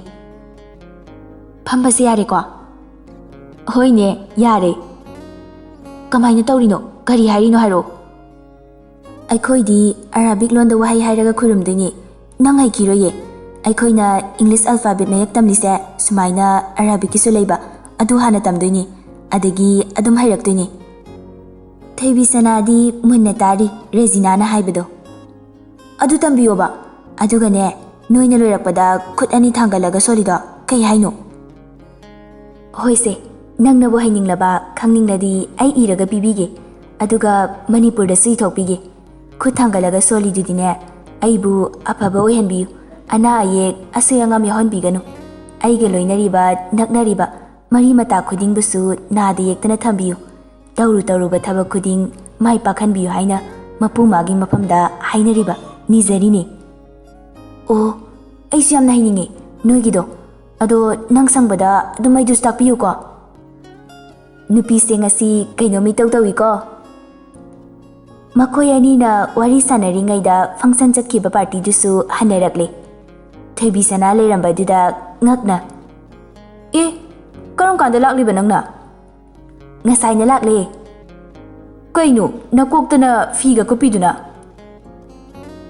ꯐꯝꯕꯁꯦ ꯌꯥꯔꯦꯀꯣ? ꯍꯣꯏꯅꯦ, ꯌꯥꯔꯦ꯫ ꯀꯃꯥꯏꯅ ꯇꯧꯔꯤꯅꯣ? ꯀꯔꯤ ꯍꯥꯏꯔꯤꯅꯣ ꯍꯥꯏꯔꯛꯑꯣ꯫ ꯑꯩꯈꯣꯏꯗꯤ ꯑꯔꯥꯕꯤꯛ ꯂꯣꯟꯗ ꯋꯥꯍꯩ ꯍꯥꯏꯔꯒ ꯈꯨꯔꯨꯝꯗꯣꯏꯅꯤ꯫ ꯅꯪ ꯍꯩꯈꯤꯔꯣꯏꯌꯦ꯫ ꯑꯩꯈꯣꯏꯅ ꯏꯪꯂꯤꯁ ꯑꯜꯐꯥꯕꯦꯠ ꯃꯌꯦꯛ ꯇꯝꯂꯤꯁꯦ ꯁꯨꯃꯥꯏꯅ ꯑꯔꯥꯕꯤꯛꯀꯤꯁꯨ ꯂꯩꯕ, ꯑꯗꯨ ꯍꯥꯟꯅ ꯇꯝꯗꯣꯏꯅꯤ, ꯑꯗꯒꯤ ꯑꯗꯨꯝ ꯍꯩꯔꯛꯇꯣꯏꯅꯤ꯫ ꯊꯣꯏꯕꯤ ꯁꯅꯥꯗꯤ ꯃꯨꯟꯅ ꯇꯥꯔꯤ ꯔꯦꯖꯤꯅꯥꯅ ꯍꯥꯏꯕꯗꯣ꯫ ꯑꯗꯨ ꯇꯝꯕꯤꯌꯣꯕ꯫ ꯑꯗꯨꯒꯅꯦ, ꯅꯣꯏꯅ ꯂꯣꯏꯔꯛꯄꯗ ꯈꯨꯠ ꯑꯅꯤ ꯊꯥꯡꯒꯠꯂꯒ ꯁꯣꯜꯂꯤꯗꯣ ꯀꯩ ꯍꯥꯏꯅꯣ? ꯍꯣꯏꯁꯦ, ꯅꯪꯅꯕꯨ ꯍꯩꯅꯤꯡꯂꯕ, ꯈꯪꯅꯤꯡꯂꯗꯤ ꯑꯩ ꯏꯔꯒ ꯄꯤꯕꯤꯒꯦ, ꯑꯗꯨꯒ ꯃꯅꯤꯄꯨꯔꯗꯁꯨ ꯏꯊꯣꯛꯄꯤꯒꯦ꯫ ꯈꯨꯠ ꯊꯥꯡꯒꯠꯂꯒ ꯁꯣꯜꯂꯤꯗꯨꯗꯤꯅꯦ, ꯑꯩꯕꯨ ꯑꯐꯕ ꯑꯣꯏꯍꯟꯕꯤꯌꯨ, ꯑꯅꯥ ꯑꯌꯦꯛ, ꯑꯁꯣꯏ ꯑꯉꯥꯝ ꯌꯥꯎꯍꯟꯕꯤꯒꯅꯨ꯫ ꯑꯩꯒ ꯂꯣꯏꯅꯔꯤꯕ, ꯅꯛꯅꯔꯤꯕ ꯃꯔꯤ ꯃꯇꯥ ꯈꯨꯗꯤꯡꯕꯨꯁꯨ ꯅꯥꯗ ꯌꯦꯛꯇꯅ ꯊꯝꯕꯤꯌꯨ꯫ ꯇꯧꯔꯨ ꯇꯧꯔꯨꯕ ꯊꯕꯛ ꯈꯨꯗꯤꯡ ꯃꯥꯏ ꯄꯥꯛꯍꯟꯕꯤꯌꯨ ꯍꯥꯏꯅ ꯃꯄꯨ ꯃꯥꯒꯤ ꯃꯐꯝꯗ ꯍꯥꯏꯅꯔꯤꯕ, ꯅꯤꯖꯔꯤꯅꯦ꯫ ꯑꯣ, ꯑꯩꯁꯨ ꯌꯥꯝꯅ ꯍꯩꯅꯤꯡꯉꯦ ꯅꯣꯏꯒꯤꯗꯣ꯫ ꯑꯗꯣ ꯅꯪ ꯁꯪꯕꯗ ꯑꯗꯨꯝ ꯑꯩꯗꯨꯁꯨ ꯇꯥꯛꯄꯤꯌꯨꯀꯣ꯫ ꯅꯨꯄꯤꯁꯦ ꯉꯁꯤ ꯀꯩꯅꯣꯝ ꯏꯇꯧ ꯇꯧꯏꯀꯣ꯫ ꯃꯈꯣꯏ ꯑꯅꯤꯅ ꯋꯥꯔꯤ ꯁꯥꯟꯅꯔꯤꯉꯩꯗ ꯐꯪꯁꯟ ꯆꯠꯈꯤꯕ ꯄꯥꯔꯇꯤꯗꯨꯁꯨ ꯍꯟꯅꯔꯛꯂꯦ꯫ ꯊꯣꯏꯕꯤ ꯁꯅꯥ ꯂꯩꯔꯝꯕꯗꯨꯗ ꯉꯛꯅ, "ꯑꯦ, ꯀꯔꯝ ꯀꯥꯟꯗ ꯂꯥꯛꯂꯤꯕ ꯅꯪꯅ?" "ꯉꯁꯥꯏꯅ ꯂꯥꯛꯂꯦ꯫" "ꯀꯩꯅꯣ, ꯅꯀꯣꯛꯇꯅ ꯐꯤꯒ ꯀꯨꯞꯄꯤꯗꯨꯅ?"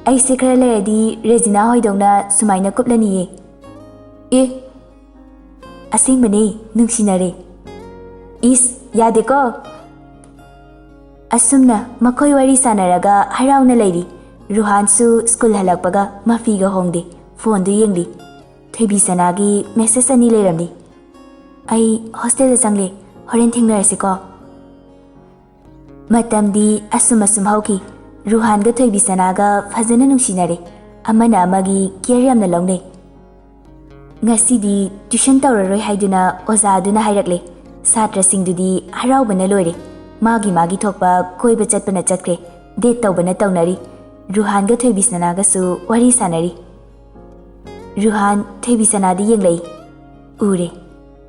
"ꯑꯩꯁꯦ ꯈꯔ ꯂꯩꯔꯗꯤ ꯔꯦꯖꯤꯅꯥ ꯍꯣꯏꯗꯧꯅ ꯁꯨꯃꯥꯏꯅ ꯀꯨꯞꯂꯅꯤꯌꯦ꯫" "ꯑꯦ, ꯑꯁꯦꯡꯕꯅꯦ, ꯅꯨꯡꯁꯤꯅꯔꯦ꯫" "ꯏꯁ, ꯌꯥꯗꯦꯀꯣ꯫" ꯑꯁꯨꯝꯅ ꯃꯈꯣꯏ ꯋꯥꯔꯤ ꯁꯥꯟꯅꯔꯒ ꯍꯔꯥꯎꯅ ꯂꯩꯔꯤ꯫ ꯔꯨꯍꯥꯟꯁꯨ ꯁ꯭ꯀꯨꯜ ꯍꯜꯂꯛꯄꯒ ꯃꯐꯤꯒ ꯍꯣꯡꯗꯦ, ꯐꯣꯟꯗꯨ ꯌꯦꯡꯂꯤ꯫ ꯊꯣꯏꯕꯤꯁꯅꯥꯒꯤ ꯃꯦꯁꯦꯖ ꯑꯅꯤ ꯂꯩꯔꯝꯂꯤ꯫ "ꯑꯩ ꯍꯣꯁꯇꯦꯜꯗ ꯆꯪꯂꯦ, ꯍꯣꯔꯦꯟ ꯊꯦꯡꯅꯔꯁꯤꯀꯣ"꯫ ꯃꯇꯝꯗꯤ ꯑꯁꯨꯝ ꯑꯁꯨꯝ ꯍꯧꯈꯤ꯫ ꯔꯨꯍꯥꯟꯒ ꯊꯣꯏꯕꯤꯁꯅꯥꯒ ꯐꯖꯅ ꯅꯨꯡꯁꯤꯅꯔꯦ꯫ ꯑꯃꯅ ꯑꯃꯒꯤ ꯀꯦꯌꯔ ꯌꯥꯝꯅ ꯂꯧꯅꯩ꯫ ꯉꯁꯤꯗꯤ ꯇ꯭ꯌꯨꯁꯟ ꯇꯧꯔꯔꯣꯏ ꯍꯥꯏꯗꯨꯅ ꯑꯣꯖꯥ ꯑꯗꯨꯅ ꯍꯥꯏꯔꯛꯂꯦ꯫ ꯁꯥꯇ꯭ꯔꯁꯤꯡꯗꯨꯗꯤ ꯍꯔꯥꯎꯕꯅ ꯂꯣꯏꯔꯦ꯫ ꯃꯥꯒꯤ ꯃꯥꯒꯤ ꯊꯣꯛꯄ ꯀꯣꯏꯕ ꯆꯠꯄꯅ ꯆꯠꯈ꯭ꯔꯦ, ꯗꯦꯠ ꯇꯧꯕꯅ ꯇꯧꯅꯔꯤ꯫ ꯔꯨꯍꯥꯟꯒ ꯊꯣꯏꯕꯤꯁꯅꯥꯒꯁꯨ ꯋꯥꯔꯤ ꯁꯥꯟꯅꯔꯤ꯫ ꯔꯨꯍꯥꯟ ꯊꯣꯏꯕꯤꯁꯅꯥꯗ ꯌꯦꯡꯂꯛꯏ꯫ ꯎꯔꯦ꯫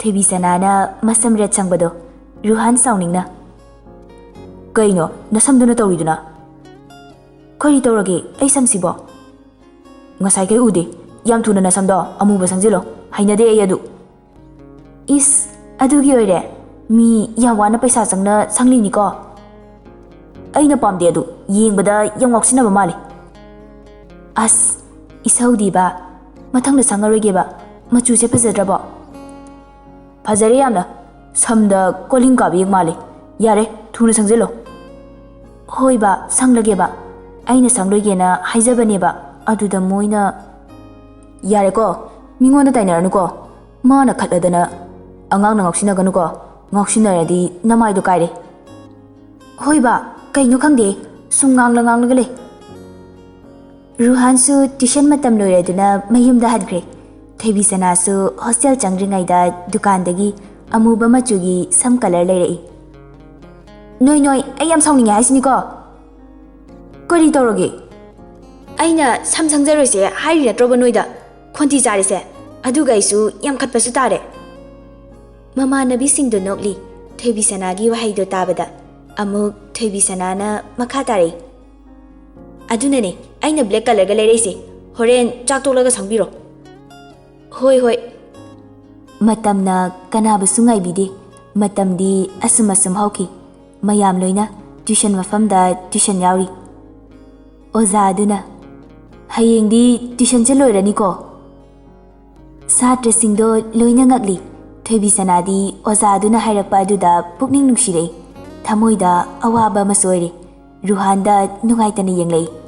ꯊꯣꯏꯕꯤꯁꯅꯥꯅ ꯃꯁꯝ ꯔꯦꯠ ꯁꯪꯕꯗꯣ꯫ ꯔꯨꯍꯥꯟ ꯁꯥꯎꯅꯤꯡꯅ, "ꯀꯩꯅꯣ ꯅꯁꯝꯗꯨꯅ ꯇꯧꯔꯤꯗꯨꯅ?" "ꯀꯔꯤ ꯇꯧꯔꯒꯦ ꯑꯩ ꯁꯝꯁꯤꯕꯣ?" "ꯉꯁꯥꯏꯈꯩ ꯎꯗꯦ꯫ ꯌꯥꯝ ꯊꯨꯅ ꯅꯁꯝꯗꯣ ꯑꯃꯨꯕ ꯁꯪꯖꯤꯜꯂꯣ꯫ ꯍꯩꯅꯗꯦ ꯑꯩ ꯑꯗꯨ"꯫ "ꯏꯁ, ꯑꯗꯨꯒꯤ ꯑꯣꯏꯔꯦ? ꯃꯤ ꯌꯥꯝ ꯋꯥꯅ ꯄꯩꯁꯥ ꯆꯪꯅ ꯁꯪꯂꯤꯅꯤꯀꯣ"꯫ "ꯑꯩꯅ ꯄꯥꯝꯗꯦ ꯑꯗꯨ꯫ ꯌꯦꯡꯕꯗ ꯌꯥꯝ ꯉꯥꯎꯁꯤꯟꯅꯕ ꯃꯥꯜꯂꯤ"꯫ "ꯑꯁ, ꯏꯁꯧꯗꯤꯕ꯫ ꯃꯊꯪꯗ ꯁꯪꯉꯔꯣꯏꯒꯦꯕ꯫ ꯃꯆꯨꯁꯦ ꯐꯖꯗ꯭ꯔꯕꯣ?" "ꯐꯖꯔꯦ ꯌꯥꯝꯅ꯫ ꯁꯝꯗ ꯀꯣꯂꯤꯡ ꯀꯥꯕ ꯌꯦꯛ ꯃꯥꯜꯂꯦ꯫ ꯌꯥꯔꯦ, ꯊꯨꯅ ꯁꯪꯖꯤꯜꯂꯣ"꯫ "ꯍꯣꯏꯕ, ꯁꯪꯂꯒꯦꯕ꯫ ꯑꯩꯅ ꯁꯪꯂꯣꯏꯒꯦꯅ ꯍꯥꯏꯖꯕꯅꯦꯕ, ꯑꯗꯨꯗ ꯃꯣꯏꯅ"꯫ "ꯌꯥꯔꯦꯀꯣ, ꯃꯤꯉꯣꯟꯗ ꯇꯥꯏꯅꯔꯅꯨꯀꯣ꯫ ꯃꯥꯅ ꯈꯠꯂꯗꯅ꯫ ꯑꯉꯥꯡꯅ ꯉꯥꯎꯁꯤꯟꯅꯒꯅꯨꯀꯣ꯫ ꯉꯥꯎꯁꯤꯟꯅꯔꯗꯤ ꯅꯃꯥꯏꯗꯣ ꯀꯥꯏꯔꯦ"꯫ "ꯍꯣꯏꯕ, ꯀꯩꯅꯣ ꯈꯪꯗꯦ, ꯁꯨꯝ ꯉꯥꯡꯂ ꯉꯥꯡꯂꯒ ꯂꯩ"꯫ ꯔꯨꯍꯥꯟꯁꯨ ꯇ꯭ꯌꯨꯁꯟ ꯃꯇꯝ ꯂꯣꯏꯔꯗꯨꯅ ꯃꯌꯨꯝꯗ ꯍꯟꯈ꯭ꯔꯦ꯫ ꯊꯣꯏꯕꯤꯁꯅꯥꯁꯨ ꯍꯣꯁꯇꯦꯜ ꯆꯪꯗ꯭ꯔꯤꯉꯩꯗ ꯗꯨꯀꯥꯟꯗꯒꯤ ꯑꯃꯨꯕ ꯃꯆꯨꯒꯤ ꯁꯝ ꯀꯂꯔ ꯂꯩꯔꯛꯏ꯫ "ꯅꯣꯏ, ꯅꯣꯏ, ꯑꯩ ꯌꯥꯝ ꯁꯥꯎꯅꯤꯡꯉꯦ ꯍꯥꯏꯁꯤꯅꯤꯀꯣ"꯫ "ꯀꯔꯤ ꯇꯧꯔꯒꯦ?" "ꯑꯩꯅ ꯁꯝ ꯁꯪꯖꯔꯣꯏꯁꯦ ꯍꯥꯏꯔꯤ ꯅꯠꯇ꯭ꯔꯣꯕ ꯅꯣꯏꯗ? ꯈꯣꯟꯊꯤ ꯆꯥꯔꯤꯁꯦ꯫ ꯑꯗꯨꯒ ꯑꯩꯁꯨ ꯌꯥꯝ ꯈꯠꯄꯁꯨ ꯇꯥꯔꯦ"꯫ ꯃꯃꯥꯟꯅꯕꯤꯁꯤꯡꯗꯣ ꯅꯣꯛꯂꯤ꯫ ꯊꯣꯏꯕꯤꯁꯅꯥꯒꯤ ꯋꯥꯍꯩꯗꯣ ꯇꯥꯕꯗ ꯑꯃꯨꯛ ꯊꯣꯏꯕꯤꯁꯅꯥꯅ ꯃꯈꯥ ꯇꯥꯔꯛꯏ꯫ "ꯑꯗꯨꯅꯅꯦ ꯑꯩꯅ ꯕ꯭ꯂꯦꯛ ꯀꯂꯔꯒ ꯂꯩꯔꯛꯏꯁꯦ꯫ ꯍꯣꯔꯦꯟ ꯆꯥꯛ ꯇꯣꯛꯂꯒ ꯁꯪꯕꯤꯔꯣ"꯫ "ꯍꯣꯏ, ꯍꯣꯏ"꯫ ꯃꯇꯝꯅ ꯀꯅꯥꯕꯨꯁꯨ ꯉꯥꯏꯕꯤꯗꯦ꯫ ꯃꯇꯝꯗꯤ ꯑꯁꯨꯝ ꯑꯁꯨꯝ ꯍꯧꯈꯤ꯫ ꯃꯌꯥꯝ ꯂꯣꯏꯅ ꯇ꯭ꯌꯨꯁꯟ ꯃꯐꯝꯗ ꯇ꯭ꯌꯨꯁꯟ ꯌꯥꯎꯔꯤ꯫ ꯑꯣꯖꯥ ꯑꯗꯨꯅ, "ꯍꯌꯦꯡꯗꯤ ꯇ꯭ꯌꯨꯁꯟꯁꯦ ꯂꯣꯏꯔꯅꯤꯀꯣ"꯫ ꯁꯥꯇ꯭ꯔꯁꯤꯡꯗꯣ ꯂꯣꯏꯅ ꯉꯛꯂꯤ꯫ ꯊꯣꯏꯕꯤꯁꯅꯥꯗꯤ ꯑꯣꯖꯥ ꯑꯗꯨꯅ ꯍꯥꯏꯔꯛꯄ ꯑꯗꯨꯗ ꯄꯨꯛꯅꯤꯡ ꯅꯨꯡꯁꯤꯔꯛꯏ꯫ ꯊꯃꯣꯏꯗ ꯑꯋꯥꯕ ꯑꯃꯁꯨ ꯑꯣꯏꯔꯤ꯫ ꯔꯨꯍꯥꯟꯗ ꯅꯨꯡꯉꯥꯏꯇꯅ ꯌꯦꯡꯂꯛꯏ꯫